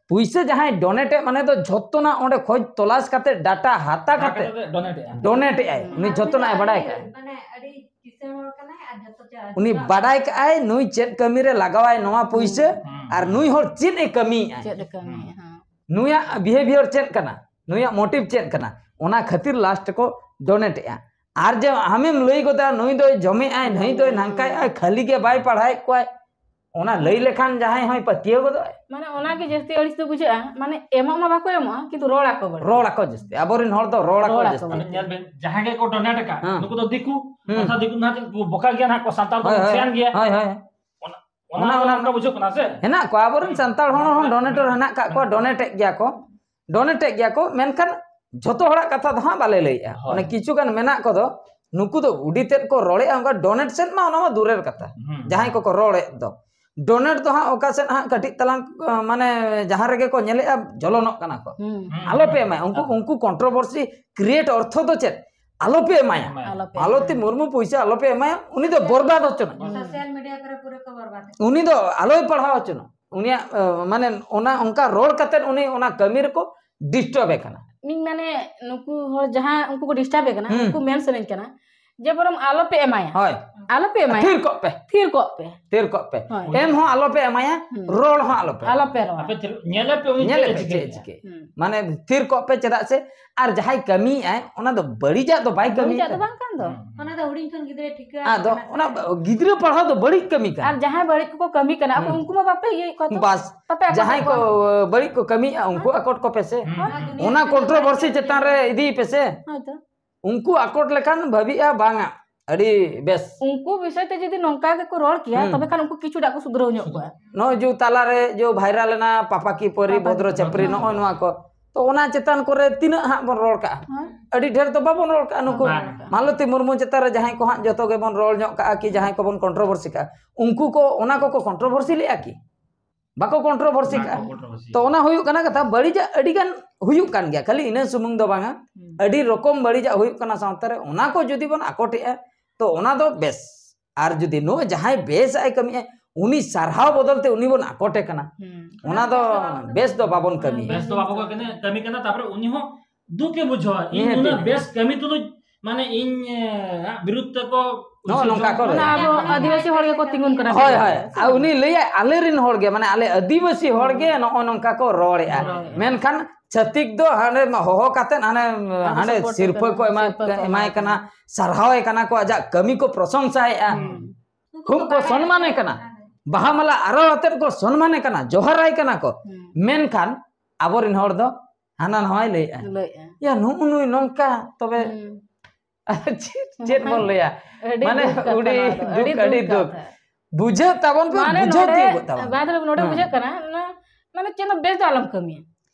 ᱯᱩᱭᱥᱟᱹ ᱡᱟᱦᱟᱸᱭ donate ᱮ, ᱢᱟᱱᱮ ᱫᱚ ᱡᱷᱚᱛᱚᱱᱟᱜ ᱚᱸᱰᱮ ᱠᱷᱚᱡ ᱛᱚᱞᱟᱥ ᱠᱟᱛᱮ, data ᱦᱟᱛᱟ ᱦᱟᱛᱟ ᱠᱟᱛᱮ ᱠᱟᱛᱮ donate ᱮᱜᱼᱟ᱾ Donate ᱮᱜᱼᱟᱭ, ᱩᱱᱤ ᱡᱷᱚᱛᱚᱱᱟᱜ ᱮ ᱵᱟᱰᱟᱭ ᱠᱟᱜᱼᱟ᱾ ᱢᱟᱱᱮ ᱟᱹᱰᱤ ᱠᱤᱥᱟᱹᱬ ᱦᱚᱲ ᱠᱟᱱᱟᱭ ᱟᱨ ᱡᱷᱚᱛᱚ ᱪᱟ-, ᱩᱱᱤ ᱡᱚᱛᱚ ᱵᱟᱰᱟᱭ ᱠᱟᱜᱼᱟᱭ ᱱᱩᱭ ᱪᱮᱫ ᱠᱟᱹᱢᱤ ᱨᱮ ᱞᱟᱜᱟᱣᱟᱭ ᱱᱚᱣᱟ ᱯᱩᱭᱥᱟᱹ, ᱦᱩᱸ᱾ ᱟᱨ ᱱᱩᱭ ᱦᱚᱲ ᱪᱮᱫ ᱮ ᱠᱟᱹᱢᱤᱭᱮᱜᱼᱟᱭ᱾ ᱪᱮᱫ ᱮ ᱠᱟᱹᱢᱤᱭᱮᱜᱼᱟ, ᱦᱮᱸ᱾ ᱱᱩᱭᱟᱜ behaviour ᱪᱮᱫ ᱠᱟᱱᱟ, ᱱᱩᱭᱟᱜ motive ᱪᱮᱫ ᱠᱟᱱᱟ, ᱚᱱᱟ ᱠᱷᱟᱹᱛᱤᱨ last ᱠᱚ donate ᱮᱜᱼᱟ᱾ ᱟᱨ ᱡᱮ ᱟᱢᱮᱢ ᱞᱟᱹᱭ ᱜᱚᱫᱟ ᱱᱩᱭ ᱫᱚᱭ ᱡᱚᱢᱮᱜᱼᱟᱭ, ᱱᱩᱭ ᱫᱚᱭ ᱱᱟᱝᱠᱟᱭᱮᱜᱼᱟᱭ, ᱠᱷᱟᱹᱞᱤ ᱜᱮ ᱵᱟᱭ ᱯᱟᱲᱦᱟᱣᱮᱫ ᱠᱚᱣᱟᱭ, ᱚᱱᱟ ᱞᱟᱹᱭ ᱞᱮᱠᱷᱟᱱ ᱡᱟᱦᱟᱸᱭ ᱦᱚᱸᱭ ᱯᱟᱹᱛᱭᱟᱹᱣ ᱜᱚᱫᱚᱜᱼᱟᱭ᱾ ᱢᱟᱱᱮ ᱚᱱᱟ ᱜᱮ ᱡᱟᱹᱥᱛᱤ ᱟᱹᱲᱤᱥ ᱫᱚ ᱵᱩᱡᱷᱟᱹᱜᱼᱟ, ᱢᱟᱱᱮ ᱮᱢᱚᱜ ᱢᱟ ᱵᱟᱠᱚ ᱮᱢᱚᱜᱼᱟ, ᱠᱤᱱᱛᱩ ᱨᱚᱲ ᱟᱠᱚ ᱵᱟᱹᱲᱛᱤ᱾ ᱨᱚᱲ ᱟᱠᱚ ᱡᱟᱹᱥᱛᱤ, ᱟᱵᱚᱨᱮᱱ ᱦᱚᱲ ᱫᱚ ᱨᱚᱲ ᱟᱠᱚ ᱨᱚᱲ ᱟᱠᱚ ᱡᱟᱹᱥᱛᱤ᱾ ᱵᱟᱹᱲᱛᱤ᱾ ᱧᱮᱞ ᱵᱮᱱ, ᱡᱟᱦᱟᱸᱭ ᱜᱮᱠᱚ donate ᱟᱠᱟᱫ, ᱦᱮᱸ᱾ ᱱᱩᱠᱩ ᱫᱚ ᱫᱤᱠᱩ, ᱦᱩᱸ᱾ ᱢᱮᱱᱠᱷᱟᱱ ᱫᱤᱠᱩ ᱱᱟᱦᱟᱜ ᱪᱮᱫ ᱠᱚ ᱵᱚᱠᱟ ᱜᱮᱭᱟ ᱱᱟᱦᱟᱜ ᱠᱚ, ᱥᱟᱱᱛᱟᱲ ᱫᱚ ᱦᱳᱭ, ᱦᱳᱭ, ᱥᱮᱭᱟᱱ ᱜᱮᱭᱟ᱾ ᱦᱳᱭ, ᱦᱳᱭ᱾ ᱚᱱᱟ, ᱚᱱᱟ, ᱚᱱᱟ ᱚᱱᱟ ᱚᱱᱠᱟ ᱵᱩᱡᱷᱟᱹᱜ ᱠᱟᱱᱟ ᱥᱮ? ᱦᱮᱱᱟᱜ ᱠᱚᱣᱟ, ᱟᱵᱚᱨᱮᱱ ᱦᱩᱸ᱾ ᱥᱟᱱᱛᱟᱲ ᱦᱚᱲ ᱦᱚᱸ ᱦᱩᱸ᱾ donate ᱨᱮ ᱦᱮᱱᱟᱜ ᱠᱟᱜ ᱠᱚᱣᱟ, ᱦᱩᱸ᱾ Donate ᱮᱫ ᱜᱮᱭᱟ ᱠᱚ, donate ᱮᱫ ᱜᱮᱭᱟ ᱠᱚ, ᱢᱮᱱᱠᱷᱟᱱ ᱡᱷᱚᱛᱚ ᱦᱚᱲᱟᱜ ᱠᱟᱛᱷᱟ ᱫᱚ ᱦᱟᱸᱜ ᱵᱟᱞᱮ ᱞᱟᱹᱭᱮᱜᱼᱟ᱾ ᱦᱳᱭ᱾ ᱚᱱᱮ ᱠᱤᱪᱷᱩ ᱜᱟᱱ ᱢᱮᱱᱟᱜ ᱠᱚᱫᱚ, ᱱᱩᱠᱩ ᱫᱚ ᱩᱰᱤ ᱛᱮᱫ ᱠᱚ ᱨᱚᱲᱮᱫᱼᱟ, ᱚᱱᱠᱟ donate ᱥᱮᱫ ᱢᱟ ᱚᱱᱟ ᱢᱟ ᱫᱩᱨᱮᱨ ᱠᱟᱛᱷᱟ᱾ ᱦᱩᱸ᱾ ᱡᱟᱦᱟᱸᱭ ᱠᱚᱠᱚ ᱨᱚᱲᱮᱫ ᱫᱚ, donate ᱫᱚ ᱦᱟᱸᱜ ᱚᱠᱟ ᱥᱮᱫ ᱦᱟᱸᱜ ᱠᱟᱹᱴᱤᱡ ᱛᱟᱞᱟᱝ, ᱢᱟᱱᱮ ᱡᱟᱦᱟᱸ ᱨᱮᱜᱮ ᱠᱚ ᱧᱮᱞᱮᱜᱼᱟ, ᱡᱚᱞᱚᱱᱚᱜ ᱠᱟᱱᱟ ᱠᱚ᱾ ᱦᱩᱸ᱾ ᱦᱩᱸ, ᱟᱞᱚᱯᱮ ᱦᱩᱸ᱾ ᱮᱢᱟᱭᱟ᱾ ᱩᱱᱠᱩ, ᱟᱞᱚ᱾ ᱩᱱᱠᱩ controversy create ᱚᱨᱛᱷᱚ ᱫᱚ ᱪᱮᱫ? ᱟᱞᱚᱯᱮ ᱮᱢᱟᱭᱟ᱾ ᱟᱞᱚᱯᱮ ᱟᱞᱚ ᱛᱮ ᱮᱢᱟᱭᱟ᱾ ᱢᱩᱨᱢᱩ ᱯᱩᱭᱥᱟᱹ ᱟᱞᱚᱯᱮ ᱮᱢᱟᱭᱟ, ᱩᱱᱤ ᱫᱚ ᱵᱚᱨᱵᱟᱫ ᱦᱚᱪᱚᱱᱟᱜ᱾ ᱦᱩᱸ᱾ Social media ᱠᱚᱨᱮ ᱯᱩᱨᱟᱹ ᱠᱚ ᱵᱚᱨᱵᱟᱫ᱾ ᱩᱱᱤ ᱫᱚ ᱟᱞᱚᱭ ᱯᱟᱲᱦᱟᱣ ᱦᱚᱪᱚᱱᱟᱜ᱾ ᱩᱱᱤᱭᱟᱜ, ᱮ, ᱢᱟᱱᱮ ᱚᱱᱟ ᱚᱱᱠᱟ ᱨᱚᱲ ᱠᱟᱛᱮᱫ ᱩᱱᱤ ᱚᱱᱟ ᱠᱟᱹᱢᱤ ᱨᱮᱠᱚ disturb ᱮ ᱠᱟᱱᱟ᱾ ᱤᱧ ᱢᱟᱱᱮ ᱱᱩᱠᱩ ᱦᱚᱲ ᱡᱟᱦᱟᱸ ᱩᱱᱠᱩ ᱠᱚ disturb ᱮ ᱠᱟᱱᱟ, ᱦᱩᱸ᱾ ᱩᱱᱠᱩ ᱢᱮᱱ ᱥᱟᱱᱟᱧ ᱠᱟᱱᱟ ᱡᱮ ᱵᱚᱨᱚᱝ ᱟᱞᱚᱯᱮ ᱮᱢᱟᱭᱟ᱾ ᱦᱳᱭ᱾ ᱟᱞᱚᱯᱮ ᱮᱢᱟᱭᱟ᱾ ᱛᱷᱤᱨ ᱠᱚᱜ ᱯᱮ᱾ ᱛᱷᱤᱨ ᱠᱚᱜ ᱯᱮ᱾ ᱛᱷᱤᱨ ᱠᱚᱜ ᱯᱮ᱾ ᱦᱳᱭ᱾ ᱮᱢ ᱦᱚᱸ ᱟᱞᱚᱯᱮ ᱮᱢᱟᱭᱟ, ᱦᱩᱸ᱾ ᱨᱚᱲ ᱦᱚᱸ ᱟᱞᱚᱯᱮ ᱮᱢᱟᱭᱟ᱾ ᱟᱞᱚᱯᱮ ᱨᱚᱲᱟ᱾ ᱟᱯᱮ ᱛᱷᱤᱨ, ᱧᱮᱞᱮ ᱯᱮ ᱩᱱᱤ ᱧᱮᱞᱮ ᱪᱮᱫ ᱮ ᱯᱮ ᱪᱮᱫ ᱮ ᱪᱤᱠᱟᱹᱭᱮᱫᱼᱟ᱾ ᱪᱤᱠᱟᱹᱭᱟ᱾ ᱦᱩᱸ᱾ ᱢᱟᱱᱮ ᱛᱷᱤᱨ ᱠᱚᱜ ᱯᱮ, ᱪᱮᱫᱟᱜ ᱥᱮ ᱟᱨ ᱡᱟᱦᱟᱸᱭ ᱠᱟᱹᱢᱤᱭᱮᱫᱼᱟᱭ, ᱚᱱᱟ ᱫᱚ ᱵᱟᱹᱲᱤᱡᱟᱜ ᱫᱚ ᱵᱟᱭ ᱵᱟᱹᱲᱤᱡᱟᱜ ᱫᱚ ᱠᱟᱹᱢᱤᱭᱮᱫᱼᱟ᱾ ᱵᱟᱝ ᱠᱟᱱ ᱫᱚ᱾ ᱦᱩᱸ᱾ ᱚᱱᱟ ᱫᱚ ᱦᱩᱰᱤᱧ ᱠᱷᱚᱱ ᱜᱤᱫᱽᱨᱟᱹᱭ ᱴᱷᱤᱠᱟᱹ ᱟᱫᱚ ᱟᱠᱟᱱᱟ ᱚᱱᱟ ᱥᱮ᱾ ᱜᱤᱫᱽᱨᱟᱹ ᱯᱟᱲᱦᱟᱣ ᱫᱚ ᱵᱟᱹᱲᱤᱡ ᱠᱟᱹᱢᱤ ᱠᱟᱱᱟ᱾ ᱟᱨ ᱡᱟᱦᱟᱸᱭ ᱵᱟᱹᱲᱤᱡ ᱠᱚᱠᱚ ᱠᱟᱹᱢᱤ ᱠᱟᱱᱟ, ᱟᱠᱚ ᱦᱩᱸ᱾ ᱩᱱᱠᱩ ᱢᱟ ᱵᱟᱯᱮ ᱤᱭᱟᱹᱭᱮᱫ ᱠᱚᱣᱟ ᱛᱚ᱾ ᱵᱟᱥ, ᱵᱟᱯᱮ ᱟᱠᱚᱴᱮᱫ ᱡᱟᱦᱟᱸᱭ ᱠᱚ ᱠᱚᱣᱟ᱾ ᱵᱟᱹᱲᱤᱡ ᱠᱚ ᱠᱟᱹᱢᱤᱭᱮᱫᱼᱟ, ᱩᱱᱠᱩ ᱦᱩᱸ᱾ ᱟᱠᱚᱴ ᱠᱚᱯᱮ ᱥᱮ᱾ ᱦᱩᱸ᱾ ᱚᱱᱟ controversy ᱪᱮᱛᱟᱱ ᱨᱮ ᱤᱫᱤᱭ ᱯᱮ ᱥᱮ᱾ ᱦᱳᱭ ᱛᱚ᱾ ᱩᱱᱠᱩ ᱟᱠᱚᱴ ᱞᱮᱠᱷᱟᱱ ᱵᱷᱟᱹᱵᱤᱜᱼᱟ, ᱵᱟᱝᱟ, ᱟᱹᱰᱤ ᱵᱮᱥ᱾ ᱩᱱᱠᱩ ᱵᱤᱥᱚᱭ ᱛᱮ ᱡᱩᱫᱤ ᱱᱚᱝᱠᱟ ᱜᱮᱠᱚ ᱨᱚᱲ ᱠᱮᱭᱟ, ᱦᱩᱸ᱾ ᱛᱚᱵᱮ ᱠᱷᱟᱱ ᱩᱱᱠᱩ ᱠᱤᱪᱷᱩ ᱴᱟᱜ ᱠᱚ ᱥᱩᱫᱷᱨᱟᱹᱣ ᱧᱚᱜ ᱠᱚᱜᱼᱟ᱾ ᱱᱚᱜᱼᱚᱭ ᱡᱮ ᱛᱟᱞᱟᱨᱮ ᱡᱮ ᱵᱷᱟᱭᱨᱟᱞ ᱮᱱᱟ ᱯᱟᱯᱟ ᱠᱤ ᱯᱚᱨᱤ, ᱯᱟᱯᱟ ᱵᱷᱚᱫᱨᱚ ᱠᱤ ᱪᱟᱯᱨᱤ, ᱯᱚᱨᱤ᱾ ᱱᱚᱜᱼᱚᱭ ᱱᱚᱣᱟ ᱠᱚ, ᱛᱚ ᱚᱱᱟ ᱪᱮᱛᱟᱱ ᱠᱚᱨᱮ ᱛᱤᱱᱟᱹᱜ ᱦᱟᱸᱜ ᱵᱚᱱ ᱨᱚᱲ ᱠᱟᱜᱼᱟ? ᱦᱮᱸ᱾ ᱟᱹᱰᱤ ᱰᱷᱮᱨ ᱫᱚ ᱵᱟᱵᱚᱱ ᱨᱚᱲ ᱠᱟᱜᱼᱟ᱾ ᱱᱩᱠᱩ ᱵᱟᱝ᱾ ᱢᱟᱞᱚᱛᱤ ᱢᱩᱨᱢᱩ ᱪᱮᱛᱟᱱ ᱨᱮ ᱡᱟᱦᱟᱸᱭ ᱠᱚ ᱦᱟᱸᱜ ᱡᱚᱛᱚ ᱜᱮᱵᱚᱱ ᱨᱚᱲ ᱧᱚᱜ ᱠᱟᱜᱼᱟ ᱠᱤ ᱡᱟᱦᱟᱸᱭ ᱠᱚᱵᱚᱱ ᱠᱚᱱᱴᱨᱳᱵᱷᱟᱨᱥᱤ ᱠᱟᱜᱼᱟ, ᱩᱱᱠᱩ ᱠᱚ ᱚᱱᱟ ᱠᱚᱠᱚ ᱠᱚᱱᱴᱨᱳᱵᱷᱟᱨᱥᱤ ᱞᱮᱜᱼᱟ ᱠᱤ? ᱵᱟᱠᱚ ᱠᱚᱱᱴᱨᱳᱵᱷᱟᱨᱥᱤ ᱵᱟᱠᱚ ᱠᱟᱜᱼᱟ᱾ ᱠᱚᱱᱴᱨᱳᱵᱷᱟᱨᱥᱤ᱾ ᱛᱚ ᱚᱱᱟ ᱦᱩᱭᱩᱜ ᱠᱟᱱᱟ ᱠᱟᱛᱷᱟ, ᱵᱟᱹᱲᱤᱡᱟᱜ ᱟᱹᱰᱤ ᱜᱟᱱ ᱦᱩᱭᱩᱜ ᱠᱟᱱ ᱜᱮᱭᱟ, ᱠᱷᱟᱹᱞᱤ ᱤᱱᱟᱹ ᱥᱩᱢᱩᱝ ᱫᱚ ᱵᱟᱝᱟ, ᱦᱩᱸ᱾ ᱟᱹᱰᱤ ᱨᱚᱠᱚᱢ ᱵᱟᱹᱲᱤᱡᱟᱜ ᱦᱩᱭᱩᱜ ᱠᱟᱱᱟ ᱥᱟᱶᱛᱟ ᱨᱮ, ᱚᱱᱟ ᱠᱚ ᱡᱩᱫᱤ ᱵᱚᱱ ᱟᱠᱚᱴᱮᱜᱼᱟ, ᱛᱚ ᱚᱱᱟ ᱫᱚ ᱵᱮᱥ᱾ ᱟᱨ ᱡᱩᱫᱤ ᱱᱚᱜᱼᱚᱭ ᱡᱟᱦᱟᱸᱭ ᱵᱮᱥ ᱟᱜ ᱮ ᱠᱟᱹᱢᱤᱭᱮᱫᱼᱟ, ᱩᱱᱤ ᱥᱟᱨᱦᱟᱣ ᱵᱚᱫᱚᱞ ᱛᱮ ᱩᱱᱤ ᱵᱚᱱ ᱟᱠᱚᱴᱮ ᱠᱟᱱᱟ, ᱦᱩᱸ᱾ ᱚᱱᱟ ᱫᱚ ᱵᱮᱥ ᱫᱚ ᱵᱟᱵᱚᱱ ᱠᱟᱹᱢᱤᱭᱟ᱾ ᱵᱮᱥ ᱫᱚ ᱵᱟᱵᱚ ᱠᱟᱹᱢᱤ, ᱠᱟᱹᱢᱤ ᱠᱟᱱᱟ, ᱛᱟᱯᱚᱨᱮ ᱩᱱᱤ ᱦᱚᱸ ᱫᱩᱠ ᱮ ᱵᱩᱡᱷᱟᱹᱣᱟ, ᱤᱧ ᱱᱤᱦᱟᱹᱛᱤ᱾ ᱱᱩᱱᱟᱹᱜ ᱵᱮᱥ ᱠᱟᱹᱢᱤ ᱛᱩᱞᱩᱡ, ᱢᱟᱱᱮ, ᱤᱧ, ᱮ, ᱵᱤᱨᱩᱫᱷ ᱛᱮᱠᱚ ᱱᱚᱜᱼᱚ ᱱᱚᱝᱠᱟ ᱠᱚ ᱢᱟᱱᱮ ᱨᱚᱲᱟ᱾ ᱟᱵᱚ ᱟᱹᱫᱤᱵᱟᱹᱥᱤ ᱦᱚᱲ ᱜᱮᱠᱚ ᱛᱤᱸᱜᱩᱱ ᱠᱟᱱᱟ᱾ ᱦᱳᱭ, ᱦᱳᱭ᱾ ᱟᱨ ᱩᱱᱤ ᱞᱟᱹᱭᱟᱭ, "ᱟᱞᱮ ᱨᱮᱱ ᱦᱚᱲ ᱜᱮ, ᱢᱟᱱᱮ, ᱟᱞᱮ ᱟᱹᱫᱤᱵᱟᱹᱥᱤ ᱦᱚᱲ ᱜᱮ ᱱᱚᱜᱼᱚ ᱱᱚᱝᱠᱟ ᱠᱚ ᱨᱚᱲᱮᱜᱼᱟ᱾" ᱨᱚᱲᱮᱜᱼᱟ᱾ ᱢᱮᱱᱠᱷᱟᱱ ᱪᱷᱟᱹᱛᱤᱠ ᱫᱚ ᱦᱟᱸᱰᱮ ᱦᱚᱦᱚ ᱠᱟᱛᱮᱫ ᱦᱟᱸᱰᱮ, ᱟᱹᱰᱤ ᱦᱟᱸᱰᱮ support ᱥᱤᱨᱯᱟᱹ ᱠᱟᱱᱟ, ᱠᱚ ᱮᱢᱟ-, ᱥᱤᱨᱯᱟᱹ ᱠᱚ ᱮᱢᱟᱭ ᱮᱢᱟ ᱠᱟᱱᱟ, ᱠᱟᱱᱟ᱾ ᱥᱟᱨᱦᱟᱣᱮ ᱠᱟᱱᱟ ᱠᱚ, ᱟᱡᱟᱜ ᱠᱟᱹᱢᱤ ᱠᱚ ᱯᱨᱚᱥᱚᱝᱥᱟᱭᱮᱜᱼᱟ᱾ ᱦᱩᱸ᱾ ᱠᱷᱩᱵ ᱠᱚ ᱥᱚᱱᱢᱟᱱᱮ ᱠᱟᱱᱟ, ᱵᱟᱦᱟ ᱢᱟᱞᱟ ᱟᱨᱟᱣ ᱟᱛᱮᱫ ᱠᱚ ᱥᱚᱱᱢᱟᱱᱮ ᱠᱟᱱᱟ, ᱡᱚᱦᱟᱨᱟᱭ ᱠᱟᱱᱟ ᱠᱚ᱾ ᱦᱩᱸ᱾ ᱢᱮᱱᱠᱷᱟᱱ ᱟᱵᱚᱨᱮᱱ ᱦᱚᱲ ᱫᱚ ᱦᱟᱱᱟ ᱱᱟᱣᱟᱭ ᱞᱟᱹᱭᱮᱜᱼᱟ᱾ ᱞᱟᱹᱭᱮᱜᱼᱟ᱾ ᱭᱟ, ᱱᱩᱜᱼᱩ ᱱᱩᱭ ᱱᱚᱝᱠᱟ, ᱛᱚᱵᱮ ᱦᱩᱸ᱾ ᱪᱮᱫ, ᱪᱮᱫ ᱵᱚᱱ ᱞᱟᱹᱭᱟ? ᱟᱹᱰᱤ ᱢᱟᱱᱮ, ᱫᱩᱠ ᱠᱟᱛᱷᱟ ᱟᱹᱰᱤ ᱱᱚᱣᱟ ᱫᱚ, ᱫᱩᱠ, ᱟᱹᱰᱤ ᱟᱹᱰᱤ ᱫᱩᱠ ᱫᱩᱠ᱾ ᱠᱟᱛᱷᱟ᱾ ᱵᱩᱡᱷᱟᱹᱣ ᱛᱟᱵᱚᱱ ᱯᱮ, ᱢᱟᱱᱮ ᱵᱩᱡᱷᱟᱹᱣ ᱱᱚᱰᱮ ᱛᱤᱭᱳᱜᱚᱜ ᱛᱟᱵᱚᱱ ᱵᱟᱫ ᱯᱮ᱾ ᱨᱮ ᱱᱚᱰᱮ ᱦᱮᱸ᱾ ᱵᱩᱡᱷᱟᱹᱜ ᱠᱟᱱᱟ, ᱚᱱᱟ, ᱢᱟᱱᱮ, ᱪᱮᱫ ᱦᱚᱸ ᱵᱮᱥ ᱫᱚ ᱟᱞᱚᱢ ᱠᱟᱹᱢᱤᱭᱟ᱾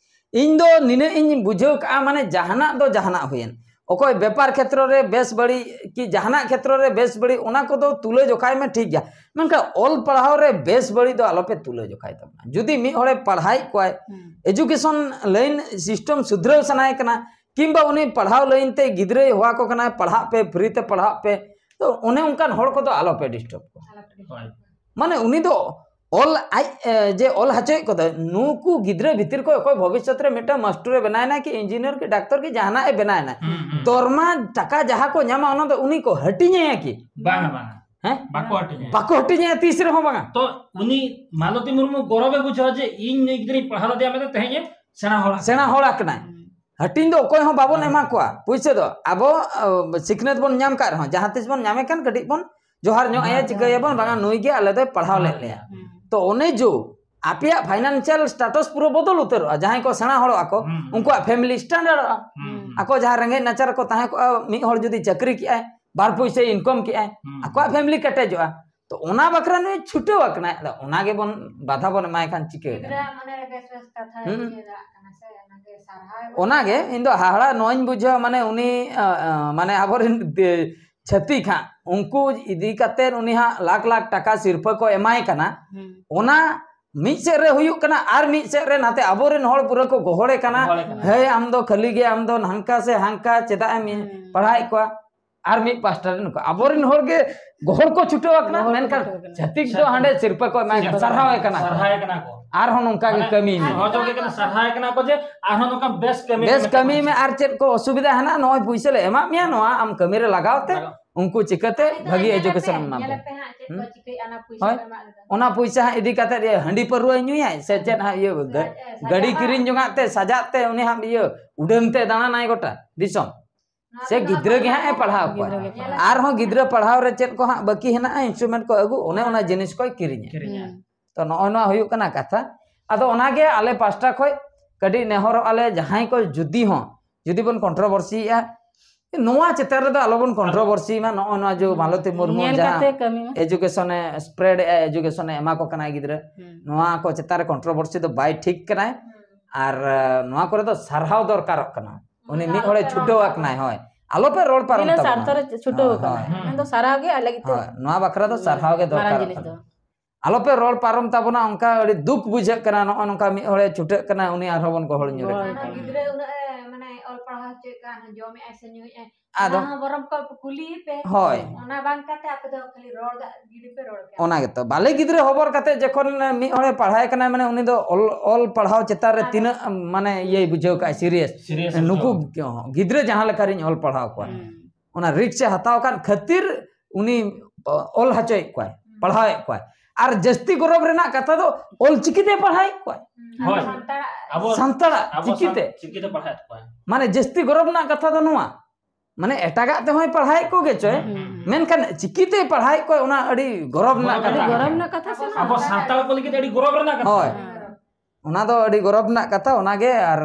ᱤᱧ ᱫᱚ ᱱᱤᱱᱟᱹᱜ ᱤᱧ ᱵᱩᱡᱷᱟᱹᱣ ᱠᱟᱜᱼᱟ, ᱢᱟᱱᱮ, ᱡᱟᱦᱟᱱᱟᱜ ᱫᱚ ᱡᱟᱦᱟᱱᱟᱜ ᱦᱩᱭᱮᱱ, ᱚᱠᱚᱭ ᱵᱮᱯᱟᱨ ᱠᱷᱮᱛᱨᱚ ᱨᱮ ᱵᱮᱥ ᱵᱟᱹᱲᱤᱡ ᱠᱤ ᱡᱟᱦᱟᱱᱟᱜ ᱠᱷᱮᱛᱨᱚ ᱨᱮ ᱵᱮᱥ ᱵᱟᱹᱲᱤᱡ, ᱚᱱᱟ ᱠᱚᱫᱚ ᱛᱩᱞᱟᱹ ᱡᱚᱠᱷᱟᱭ ᱢᱮ, ᱴᱷᱤᱠ ᱜᱮᱭᱟ, ᱢᱮᱱᱠᱷᱟᱱ ᱚᱞ ᱯᱟᱲᱦᱟᱣ ᱨᱮ ᱵᱮᱥ ᱵᱟᱹᱲᱤᱡ ᱫᱚ ᱟᱞᱚᱯᱮ ᱛᱩᱞᱟᱹ ᱡᱚᱠᱷᱟᱭ ᱛᱟᱵᱚᱱᱟ᱾ ᱡᱩᱫᱤ ᱢᱤᱫ ᱦᱚᱲᱮ ᱯᱟᱲᱦᱟᱣᱮᱫ ᱠᱚᱣᱟᱭ, ᱦᱩᱸ᱾ Education line system ᱥᱩᱫᱷᱨᱟᱹᱣ ᱥᱟᱱᱟᱭᱮ ᱠᱟᱱᱟ, ᱠᱤᱝᱵᱟ ᱩᱱᱤ ᱯᱟᱲᱦᱟᱣ line ᱛᱮ ᱜᱤᱫᱽᱨᱟᱹᱭ ᱦᱚᱦᱚ ᱟᱠᱚ ᱠᱟᱱᱟᱭ, "ᱯᱟᱲᱦᱟᱜ ᱯᱮ, free ᱛᱮ ᱯᱟᱲᱦᱟᱜ ᱯᱮ", ᱛᱚ ᱚᱱᱮ ᱚᱱᱠᱟᱱ ᱦᱚᱲ ᱠᱚᱫᱚ ᱟᱞᱚᱯᱮ disturb ᱠᱚᱣᱟ᱾ ᱦᱳᱭ᱾ ᱢᱟᱱᱮ ᱩᱱᱤ ᱫᱚ ᱚᱞ ᱟᱡ, ᱮ, ᱡᱮ ᱚᱞ ᱦᱚᱪᱚᱭᱮᱫ ᱠᱚᱫᱚ, ᱱᱩᱠᱩ ᱜᱤᱫᱽᱨᱟᱹ ᱵᱷᱤᱛᱤᱨ ᱠᱷᱚᱱ ᱚᱠᱚᱭ ᱵᱷᱚᱵᱤᱥᱥᱚᱛ ᱨᱮ ᱢᱤᱫᱴᱟᱝ ᱢᱟᱥᱴᱚᱨᱮ ᱵᱮᱱᱟᱣᱮᱱᱟ ᱠᱤ ᱤᱧᱡᱤᱱᱤᱭᱟᱨ ᱠᱤ ᱰᱟᱠᱛᱚᱨ ᱠᱤ ᱡᱟᱦᱟᱱᱟᱜ ᱮ ᱵᱮᱱᱟᱣᱮᱱᱟ, ᱦᱩᱸ, ᱦᱩᱸ᱾ ᱫᱚᱨᱢᱟ ᱴᱟᱠᱟ ᱡᱟᱦᱟᱸ ᱠᱚ ᱧᱟᱢᱟ ᱚᱱᱟ ᱫᱚ ᱩᱱᱤ ᱠᱚ ᱦᱟᱹᱴᱤᱧᱟᱭᱟ ᱠᱤ? ᱵᱟᱝᱟ, ᱵᱟᱝᱟ᱾ ᱦᱮᱸ? ᱵᱟᱠᱚ ᱦᱟᱹᱴᱤᱧᱟ᱾ ᱵᱟᱠᱚ ᱦᱟᱹᱴᱤᱧᱟ ᱛᱤᱥ ᱨᱮᱦᱚᱸ ᱵᱟᱝᱟ᱾ ᱛᱚ ᱩᱱᱤ ᱢᱟᱞᱚᱛᱤ ᱢᱩᱨᱢᱩ ᱜᱚᱨᱚᱵᱮ ᱵᱩᱡᱷᱟᱹᱣᱟ ᱡᱮ ᱤᱧ ᱱᱩᱭ ᱜᱤᱫᱽᱨᱟᱹᱧ ᱯᱟᱲᱦᱟᱣ ᱞᱮᱫᱮᱭᱟ ᱢᱮᱱᱛᱮ ᱛᱮᱦᱮᱧ ᱮ ᱥᱮᱬᱟ ᱦᱚᱲ ᱟᱠᱟᱱᱟ᱾ ᱥᱮᱬᱟ ᱦᱚᱲ ᱟᱠᱟᱱᱟᱭ᱾ ᱦᱩᱸ᱾ ᱦᱟᱹᱴᱤᱧ ᱫᱚ ᱚᱠᱚᱭ ᱦᱚᱸ ᱵᱟᱵᱚᱱ ᱦᱩᱸ᱾ ᱮᱢᱟ ᱠᱚᱣᱟ ᱯᱩᱭᱥᱟᱹ ᱫᱚ᱾ ᱟᱵᱚ, ᱟ, ᱥᱤᱠᱷᱱᱟᱹᱛ ᱵᱚᱱ ᱧᱟᱢ ᱠᱟᱜ ᱨᱮᱦᱚᱸ, ᱡᱟᱦᱟᱸ ᱛᱤᱥ ᱵᱚᱱ ᱧᱟᱢᱮ ᱠᱷᱟᱱ ᱠᱟᱹᱴᱤᱡ ᱵᱚᱱ ᱡᱚᱦᱟᱨ ᱧᱚᱜ ᱟᱭᱟ, ᱦᱩᱸ᱾ ᱪᱤᱠᱟᱹᱭᱟᱵᱚᱱ, ᱵᱟᱝᱟ ᱱᱩᱭ ᱜᱮ ᱟᱞᱮ ᱫᱚᱭ ᱯᱟᱲᱦᱟᱣ ᱞᱮᱫ ᱞᱮᱭᱟ᱾ ᱦᱩᱸ᱾ ᱛᱚ ᱚᱱᱮ ᱡᱚ ᱟᱯᱮᱭᱟᱜ financial status ᱯᱩᱨᱟᱹ ᱵᱚᱫᱚᱞ ᱩᱛᱟᱹᱨᱚᱜᱼᱟ᱾ ᱡᱟᱦᱟᱸᱭ ᱠᱚ ᱥᱮᱬᱟ ᱦᱚᱲᱚᱜᱼᱟ ᱠᱚ, ᱦᱩᱸ᱾ ᱩᱱᱠᱩᱣᱟᱜ family standardᱚᱜᱼᱟ᱾ ᱦᱩᱸ᱾ ᱟᱠᱚ ᱡᱟᱦᱟᱸ ᱨᱮᱸᱜᱮᱡ ᱱᱟᱪᱟᱨ ᱨᱮᱠᱚ ᱛᱟᱦᱮᱸ ᱠᱚᱜᱼᱟ, ᱢᱤᱫ ᱦᱚᱲ ᱡᱩᱫᱤ ᱪᱟᱹᱠᱨᱤ ᱠᱮᱜᱼᱟᱭ, ᱵᱟᱨ ᱯᱩᱭᱥᱟᱹ ᱤᱱᱠᱟᱢ ᱠᱮᱜᱼᱟᱭ, ᱦᱩᱸ᱾ ᱟᱠᱚᱣᱟᱜ ᱯᱷᱮᱢᱤᱞᱤ ᱠᱮᱴᱮᱡᱚᱜᱼᱟ᱾ ᱛᱚ ᱚᱱᱟ ᱵᱟᱠᱷᱨᱟ ᱱᱩᱭ ᱪᱷᱩᱴᱟᱹᱣ ᱟᱠᱟᱱᱟᱭ, ᱟᱫᱚ ᱚᱱᱟ ᱜᱮᱵᱚᱱ ᱵᱟᱫᱷᱟ ᱵᱚᱱ ᱮᱢᱟᱭ ᱠᱷᱟᱱ ᱪᱤᱠᱟᱹᱭᱮᱱᱟ? ᱜᱤᱫᱽᱨᱟᱹ ᱢᱚᱱᱮ ᱨᱮ ᱵᱮᱥ ᱵᱮᱥ ᱠᱟᱛᱷᱟ ᱦᱩᱸ᱾ ᱤᱭᱟᱹ ᱫᱟᱲᱮᱭᱟᱜ ᱠᱟᱱᱟ ᱥᱮ, ᱚᱱᱟᱜᱮ ᱥᱟᱨᱦᱟᱣ ᱮ ᱵᱟᱝ ᱚᱱᱟᱜᱮ ᱤᱧ ᱫᱚ ᱦᱟᱦᱟᱲᱟ ᱱᱚᱣᱟᱧ ᱵᱩᱡᱷᱟᱹᱣᱟ, ᱢᱟᱱᱮ ᱩᱱᱤ, ᱟ, ᱟ, ᱢᱟᱱᱮ ᱟᱵᱚᱨᱮᱱ ᱫᱮ-, ᱪᱷᱟᱹᱛᱤᱠ ᱦᱟᱸᱜ ᱩᱱᱠᱩ ᱤᱫᱤ ᱠᱟᱛᱮ ᱩᱱᱤ ᱦᱟᱸᱜ ᱞᱟᱠᱷ ᱞᱟᱠᱷ ᱴᱟᱠᱟ ᱥᱤᱨᱯᱟᱹ ᱠᱚ ᱮᱢᱟᱭ ᱠᱟᱱᱟ, ᱦᱩᱸ᱾ ᱚᱱᱟ ᱢᱤᱫ ᱥᱮᱫ ᱨᱮ ᱦᱩᱭᱩᱜ ᱠᱟᱱᱟ ᱟᱨ ᱢᱤᱫ ᱥᱮᱫ ᱨᱮ ᱱᱟᱛᱮ ᱟᱵᱚᱨᱮᱱ ᱦᱚᱲ ᱯᱩᱨᱟᱹ ᱠᱚ ᱜᱚᱦᱚᱲᱮ ᱠᱟᱱᱟ, ᱜᱚᱦᱚᱲᱮ ᱠᱟᱱᱟ᱾ ᱦᱮᱸ, ᱟᱢ ᱫᱚ ᱠᱷᱟᱹᱞᱤ ᱜᱮ, ᱟᱢ ᱫᱚ ᱦᱟᱱᱠᱟ ᱥᱮ ᱦᱟᱱᱠᱟ, ᱪᱮᱫᱟᱜ ᱮᱢ ᱦᱩᱸ᱾ ᱯᱟᱲᱦᱟᱣᱮᱫ ᱠᱚᱣᱟ? ᱟᱨ ᱢᱤᱫ ᱯᱟᱥᱴᱟ ᱨᱮ ᱱᱩᱠᱩ ᱟᱵᱚᱨᱮᱱ ᱦᱚᱲ ᱜᱮ ᱜᱚᱦᱚᱲ ᱠᱚ ᱪᱷᱩᱴᱟᱹᱣ ᱟᱠᱟᱱᱟ, ᱜᱚᱦᱚᱲ ᱠᱚ ᱢᱮᱱᱠᱷᱟᱱ ᱪᱷᱩᱴᱟᱹᱣ ᱟᱠᱟᱱᱟ᱾ ᱪᱷᱟᱹᱛᱤᱠ ᱫᱚ ᱦᱟᱸᱰᱮ ᱥᱤᱨᱯᱟᱹ ᱠᱚ ᱮᱢᱟᱭ ᱠᱟᱱᱟ, ᱥᱤᱨᱯᱟᱹ ᱥᱟᱨᱦᱟᱣ ᱮ ᱠᱟᱱᱟ᱾ ᱥᱟᱨᱦᱟᱣ ᱮ ᱠᱟᱱᱟ ᱠᱚ᱾ ᱟᱨᱦᱚᱸ ᱱᱚᱝᱠᱟ ᱜᱮ ᱢᱟᱱᱮ ᱠᱟᱹᱢᱤ ᱢᱮ᱾ ᱥᱚᱦᱚᱡᱳᱜᱤ ᱠᱟᱱᱟ, ᱥᱟᱨᱦᱟᱣ ᱮ ᱠᱟᱱᱟ ᱠᱚ ᱡᱮ ᱟᱨᱦᱚᱸ ᱱᱚᱝᱠᱟ ᱵᱮᱥ ᱠᱟᱹᱢᱤ ᱵᱮᱥ ᱢᱮ ᱠᱟᱹᱢᱤ ᱢᱮᱱᱛᱮ᱾ ᱢᱮ, ᱟᱨ ᱪᱮᱫ ᱠᱚ ᱚᱥᱩᱵᱤᱫᱷᱟ ᱦᱮᱱᱟᱜᱼᱟ, ᱱᱚᱜᱼᱚᱭ ᱯᱩᱭᱥᱟᱹ ᱞᱮ ᱮᱢᱟᱫ ᱢᱮᱭᱟ, ᱱᱚᱣᱟ ᱟᱢ ᱠᱟᱹᱢᱤ ᱨᱮ ᱞᱟᱜᱟᱣ ᱛᱮ, ᱞᱟᱜᱟᱣ᱾ ᱩᱱᱠᱩ ᱪᱤᱠᱟᱹᱛᱮ ᱟᱫᱚ ᱵᱷᱟᱹᱜᱤ ᱧᱮᱞ ᱟᱯᱮ, education ᱮᱢ ᱮᱢᱟ ᱧᱮᱞ ᱠᱚᱣᱟ? ᱟᱯᱮ ᱦᱟᱸᱜ ᱪᱮᱫ ᱠᱚ ᱦᱩᱸ? ᱪᱤᱠᱟᱹᱭᱮᱫᱼᱟ, ᱚᱱᱟ ᱯᱩᱭᱥᱟᱹ ᱦᱳᱭ᱾ ᱠᱚ ᱮᱢᱟᱜ ᱞᱮᱫᱟ᱾ ᱚᱱᱟ ᱯᱩᱭᱥᱟᱹ ᱦᱟᱸᱜ ᱤᱫᱤ ᱠᱟᱛᱮ ᱤᱭᱟᱹ ᱦᱟᱺᱰᱤ ᱯᱟᱹᱨᱣᱟᱹᱭ ᱧᱩᱭᱟᱭ ᱥᱮ ᱪᱮᱫ ᱦᱟᱸᱜ ᱤᱭᱟᱹ ᱜᱟ-, ᱥᱟᱡᱟᱜ, ᱮ, ᱜᱟᱹᱰᱤ ᱥᱟᱡᱟᱜᱼᱟ᱾ ᱠᱤᱨᱤᱧ ᱡᱚᱝᱟᱜ ᱛᱮ, ᱥᱟᱡᱟᱜ ᱛᱮ ᱩᱱᱤ ᱦᱟᱸᱜ ᱤᱭᱟᱹ ᱩᱰᱟᱹᱱ ᱛᱮ ᱫᱟᱬᱟᱱᱟᱭ ᱜᱚᱴᱟ ᱫᱤᱥᱚᱢ? ᱱᱚᱣᱟ ᱥᱮ ᱠᱚᱫᱚ ᱜᱤᱫᱽᱨᱟᱹ ᱜᱮ ᱦᱟᱸᱜ ᱮ ᱯᱟᱲᱦᱟᱣ ᱠᱚᱣᱟ᱾ ᱧᱮᱞ ᱟᱠᱟᱫᱟ᱾ ᱟᱨᱦᱚᱸ ᱜᱤᱫᱽᱨᱟᱹ ᱯᱟᱲᱦᱟᱣ ᱨᱮ ᱪᱮᱫ ᱠᱚ ᱦᱟᱸᱜ ᱵᱟᱹᱠᱤ ᱦᱮᱱᱟᱜᱼᱟ, instrument ᱠᱚ ᱟᱹᱜᱩ, ᱚᱱᱮ ᱚᱱᱟ ᱡᱤᱱᱤᱥ ᱠᱚᱭ ᱠᱤᱨᱤᱧᱟ᱾ ᱠᱤᱨᱤᱧᱟ᱾ ᱦᱩᱸ᱾ ᱛᱚ ᱱᱚᱜᱼᱚᱭ ᱱᱚᱣᱟ ᱦᱩᱭᱩᱜ ᱠᱟᱱᱟ ᱠᱟᱛᱷᱟ᱾ ᱟᱫᱚ ᱚᱱᱟᱜᱮ ᱟᱞᱮ ᱯᱟᱥᱴᱟ ᱠᱷᱚᱡ ᱠᱟᱹᱴᱤᱡ ᱱᱮᱦᱚᱨᱚᱜ ᱟᱞᱮ, ᱡᱟᱦᱟᱸᱭ ᱠᱚ ᱡᱩᱫᱤ ᱦᱚᱸ, ᱡᱩᱫᱤ ᱵᱚᱱ controversy ᱮᱜᱼᱟ, ᱱᱚᱣᱟ ᱪᱮᱛᱟᱱ ᱨᱮᱫᱚ ᱟᱞᱚᱵᱚᱱ controversy ᱢᱟ᱾ ᱱᱚᱜᱼᱚᱭ ᱱᱚᱣᱟ ᱡᱮ ᱦᱩᱸ᱾ ᱢᱟᱞᱚᱛᱤ ᱢᱩᱨᱢᱩ ᱧᱮᱞ ᱡᱟᱦᱟᱸ ᱠᱟᱛᱮ ᱠᱟᱹᱢᱤ ᱢᱟ᱾ Education ᱮ spread ᱮᱜᱼᱟ, education ᱮ ᱮᱢᱟ ᱠᱚ ᱠᱟᱱᱟᱭ ᱜᱤᱫᱽᱨᱟᱹ, ᱦᱩᱸ᱾ ᱱᱚᱣᱟ ᱠᱚ ᱪᱮᱛᱟᱱ ᱨᱮ controversy ᱫᱚ ᱵᱟᱭ ᱴᱷᱤᱠ ᱠᱟᱱᱟᱭ᱾ ᱦᱩᱸ᱾ ᱟᱨ, ᱟᱸ, ᱱᱚᱣᱟ ᱠᱚᱨᱮ ᱫᱚ ᱥᱟᱨᱦᱟᱣ ᱫᱚᱨᱠᱟᱨᱚᱜ ᱠᱟᱱᱟ᱾ ᱩᱱᱤ ᱢᱤᱫ ᱦᱚᱲᱮ ᱪᱷᱩᱴᱟᱹᱣ ᱟᱠᱟᱱᱟᱭ, ᱦᱳᱭ᱾ ᱟᱞᱚᱯᱮ ᱨᱚᱲ ᱯᱟᱨᱚᱢ ᱵᱤᱱᱟᱹ ᱛᱟᱵᱚᱱᱟ᱾ ᱥᱟᱨᱛᱷᱚ ᱨᱮ ᱪᱷᱩᱴᱟᱹᱣ ᱦᱳᱭ, ᱟᱠᱟᱱᱟᱭ᱾ ᱦᱳᱭ᱾ ᱢᱮᱱᱫᱚ ᱥᱟᱨᱦᱟᱣ ᱜᱮ ᱟᱞᱮ ᱜᱮᱛᱚ ᱦᱳᱭ, ᱱᱚᱣᱟ ᱵᱟᱠᱷᱨᱟ ᱫᱚ ᱢᱟᱨᱟᱝ ᱥᱟᱨᱦᱟᱣ ᱜᱮ ᱡᱤᱱᱤᱥ ᱫᱚᱨᱠᱟᱨᱚᱜ ᱫᱚ᱾ ᱠᱟᱱᱟ᱾ ᱟᱞᱚᱯᱮ ᱨᱚᱲ ᱯᱟᱨᱚᱢ ᱛᱟᱵᱚᱱᱟ, ᱚᱱᱠᱟ ᱟᱹᱰᱤ ᱫᱩᱠ ᱵᱩᱡᱷᱟᱹᱜ ᱠᱟᱱᱟ, ᱱᱚᱜᱼᱚ ᱱᱚᱝᱠᱟ ᱢᱤᱫ ᱦᱚᱲᱮ ᱪᱷᱩᱴᱟᱹᱜ ᱠᱟᱱᱟ, ᱩᱱᱤ ᱟᱨᱦᱚᱸ ᱵᱚᱱ ᱜᱚᱦᱚᱲ ᱧᱚᱜᱮ ᱜᱚᱦᱚᱲ ᱠᱟᱱᱟ᱾ ᱧᱚᱜᱮ᱾ ᱜᱤᱫᱽᱨᱟᱹ ᱩᱱᱟᱹᱜ ᱮ, ᱢᱟᱱᱮ, ᱚᱞ ᱯᱟᱲᱦᱟᱣ ᱦᱚᱪᱚᱭᱮᱫ ᱠᱟᱱ, ᱡᱚᱢᱮᱫᱼᱟᱭ ᱥᱮ ᱧᱩᱭᱮᱫᱼᱟᱭ, ᱟᱫᱚ ᱚᱱᱟ ᱦᱚᱸ ᱵᱚᱨᱚᱝ ᱠᱚ ᱠᱩᱞᱤᱭᱮ ᱯᱮ᱾ ᱦᱳᱭ᱾ ᱚᱱᱟ ᱵᱟᱝ ᱠᱟᱛᱮ ᱟᱯᱮ ᱫᱚ ᱠᱷᱟᱹᱞᱤ ᱨᱚᱲ ᱜᱤᱰᱤ ᱯᱮ ᱨᱚᱲ ᱠᱟᱱᱟ᱾ ᱚᱱᱟ ᱜᱮᱛᱚ, ᱵᱟᱞᱮ ᱜᱤᱫᱽᱨᱟᱹ ᱦᱚᱵᱚᱨ ᱠᱟᱛᱮ ᱡᱚᱠᱷᱚᱱ ᱢᱤᱫ ᱦᱚᱲᱮ ᱯᱟᱲᱦᱟᱣᱮ ᱠᱟᱱᱟ, ᱢᱟᱱᱮ ᱩᱱᱤ ᱫᱚ ᱚᱞ, ᱚᱞ ᱯᱟᱲᱦᱟᱣ ᱪᱮᱛᱟᱱ ᱨᱮ ᱟᱫᱚ ᱛᱤᱱᱟᱹᱜ, ᱢᱟᱱᱮ, ᱤᱭᱟᱹᱭ ᱵᱩᱡᱷᱟᱹᱣ ᱠᱟᱜᱼᱟ, serious᱾ Serious ᱱᱩᱠᱩ ᱵᱩᱡᱷᱟᱹᱣ᱾ ᱜᱤᱫᱽᱨᱟᱹ ᱡᱟᱦᱟᱸ ᱞᱮᱠᱟ ᱨᱤᱧ ᱚᱞ ᱯᱟᱲᱦᱟᱣ ᱠᱚᱣᱟ, ᱦᱩᱸ᱾ ᱚᱱᱟ risk ᱮ ᱦᱟᱛᱟᱣ ᱟᱠᱟᱫ ᱠᱷᱟᱹᱛᱤᱨ ᱩᱱᱤ ᱚᱞ ᱦᱚᱪᱚᱭᱮᱫ ᱠᱚᱣᱟᱭ, ᱦᱩᱸ᱾ ᱯᱟᱲᱦᱟᱣᱮᱫ ᱠᱚᱣᱟᱭ᱾ ᱟᱨ ᱡᱟᱹᱥᱛᱤ ᱜᱚᱨᱚᱵ ᱨᱮᱱᱟᱜ ᱠᱟᱛᱷᱟ ᱫᱚ ᱚᱞ ᱪᱤᱠᱤ ᱛᱮ ᱯᱟᱲᱦᱟᱣᱮᱫ ᱠᱚᱣᱟᱭ᱾ ᱦᱩᱸ᱾ ᱦᱳᱭ᱾ ᱥᱟᱱᱛᱟᱲᱟᱜ ᱟᱵᱚ, ᱥᱟᱱᱛᱟᱲᱟᱜ ᱟᱵᱚ ᱪᱤᱠᱤ ᱛᱮ᱾ ᱥᱟᱱ-, ᱪᱤᱠᱤ ᱛᱮ ᱯᱟᱲᱦᱟᱣᱮᱫ ᱠᱚᱣᱟᱭ᱾ ᱢᱟᱱᱮ ᱡᱟᱹᱥᱛᱤ ᱜᱚᱨᱚᱵ ᱨᱮᱱᱟᱜ ᱠᱟᱛᱷᱟ ᱫᱚ ᱱᱚᱣᱟ, ᱢᱟᱱᱮ ᱮᱴᱟᱜᱟᱜ ᱛᱮᱦᱚᱸᱭ ᱯᱟᱲᱦᱟᱣᱮᱫ ᱠᱚᱜᱮ ᱪᱚᱭ, ᱦᱩᱸ, ᱦᱩᱸ, ᱦᱩᱸ᱾ ᱢᱮᱱᱠᱷᱟᱱ ᱪᱤᱠᱤ ᱛᱮᱭ ᱯᱟᱲᱦᱟᱣᱮᱫ ᱠᱚᱣᱟ, ᱚᱱᱟ ᱟᱹᱰᱤ ᱜᱚᱨᱚᱵ ᱨᱮᱱᱟᱜ ᱜᱚᱨᱚᱵ ᱠᱟᱛᱷᱟ ᱨᱮᱱᱟᱜ ᱠᱟᱱᱟ᱾ ᱜᱚᱨᱚᱵ ᱨᱮᱱᱟᱜ ᱠᱟᱛᱷᱟ ᱥᱮ ᱱᱚᱣᱟ? ᱟᱵᱚ ᱥᱟᱱᱛᱟᱲ ᱠᱚ ᱞᱟᱹᱜᱤᱫ ᱟᱹᱰᱤ ᱜᱚᱨᱚᱵ ᱨᱮᱱᱟᱜ ᱠᱟᱛᱷᱟ᱾ ᱦᱳᱭ᱾ ᱦᱮᱸ᱾ ᱚᱱᱟ ᱫᱚ ᱟᱹᱰᱤ ᱜᱚᱨᱚᱵ ᱨᱮᱱᱟᱜ ᱠᱟᱛᱷᱟ, ᱚᱱᱟᱜᱮ᱾ ᱟᱨ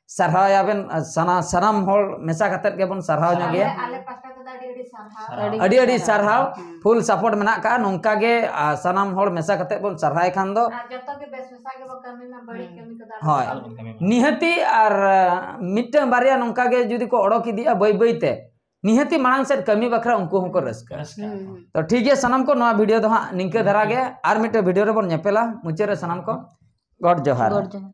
ᱥᱟᱨᱦᱟᱣ ᱭᱟᱵᱮᱱ, ᱥᱟᱱᱟ-, ᱥᱟᱱᱟᱢ ᱦᱚᱲ ᱢᱮᱥᱟ ᱠᱟᱛᱮᱫ ᱜᱮᱵᱚᱱ ᱥᱟᱨᱦᱟᱣ ᱧᱚᱜ ᱟᱞᱮ, ᱜᱮᱭᱟ᱾ ᱟᱞᱮ ᱯᱟᱥᱴᱟ ᱛᱮᱫᱚ ᱟᱹᱰᱤ ᱟᱹᱰᱤ ᱟᱹᱰᱤ ᱥᱟᱨᱦᱟᱣ᱾ ᱯᱷᱩᱞ ᱥᱟᱯᱳᱨᱴ ᱢᱮᱱᱟᱜ ᱠᱟᱜᱼᱟ᱾ ᱱᱚᱝᱠᱟ ᱜᱮ ᱥᱟᱱᱟᱢ ᱦᱚᱲ ᱢᱮᱥᱟ ᱠᱟᱛᱮ ᱵᱚᱱ ᱥᱟᱨᱦᱟᱭ ᱠᱷᱟᱱ ᱫᱚ᱾ ᱟᱨ ᱡᱚᱛᱚ ᱜᱮ ᱵᱮᱥ ᱢᱮᱥᱟ ᱜᱮᱵᱚ ᱠᱟᱹᱢᱤ ᱢᱟ, ᱵᱟᱹᱲᱤᱡ ᱠᱟᱹᱢᱤ ᱠᱚᱫᱚ ᱟᱞᱚ ᱦᱳᱭ᱾ ᱵᱚᱱ ᱠᱟᱹᱢᱤ ᱢᱟ᱾ ᱱᱤᱦᱟᱹᱛᱤ ᱟᱨ ᱢᱤᱫᱴᱟᱝ ᱵᱟᱨᱭᱟ ᱱᱚᱝᱠᱟ ᱜᱮ ᱡᱩᱫᱤ ᱠᱚ ᱚᱰᱚᱠ ᱤᱫᱤᱜᱼᱟ ᱵᱟᱹᱭ ᱵᱟᱹᱭ ᱛᱮ, ᱱᱤᱦᱟᱹᱛᱤ ᱢᱟᱲᱟᱝ ᱥᱮᱫ ᱠᱟᱹᱢᱤ ᱵᱟᱠᱷᱨᱟ ᱩᱱᱠᱩ ᱦᱚᱸᱠᱚ ᱨᱟᱹᱥᱠᱟᱹᱜᱼᱟ᱾ ᱛᱚ ᱴᱷᱤᱠ ᱜᱮᱭᱟ ᱥᱟᱱᱟᱢ ᱠᱚ, ᱱᱚᱣᱟ ᱵᱷᱤᱰᱤᱭᱳ ᱫᱚ ᱦᱟᱸᱜ ᱱᱤᱝᱠᱟᱹ ᱫᱷᱟᱨᱟ ᱜᱮ᱾ ᱟᱨ ᱢᱤᱫᱴᱮᱱ ᱵᱷᱤᱰᱤᱭᱳ ᱨᱮᱵᱚᱱ ᱧᱮᱯᱮᱞᱟ᱾ ᱢᱩᱪᱟᱹᱫ ᱨᱮ ᱥᱟᱱᱟᱢ ᱠᱚ ᱜᱚᱰ ᱡᱚᱦᱟᱨ᱾ ᱜᱚᱰ ᱡᱚᱦᱟᱨ᱾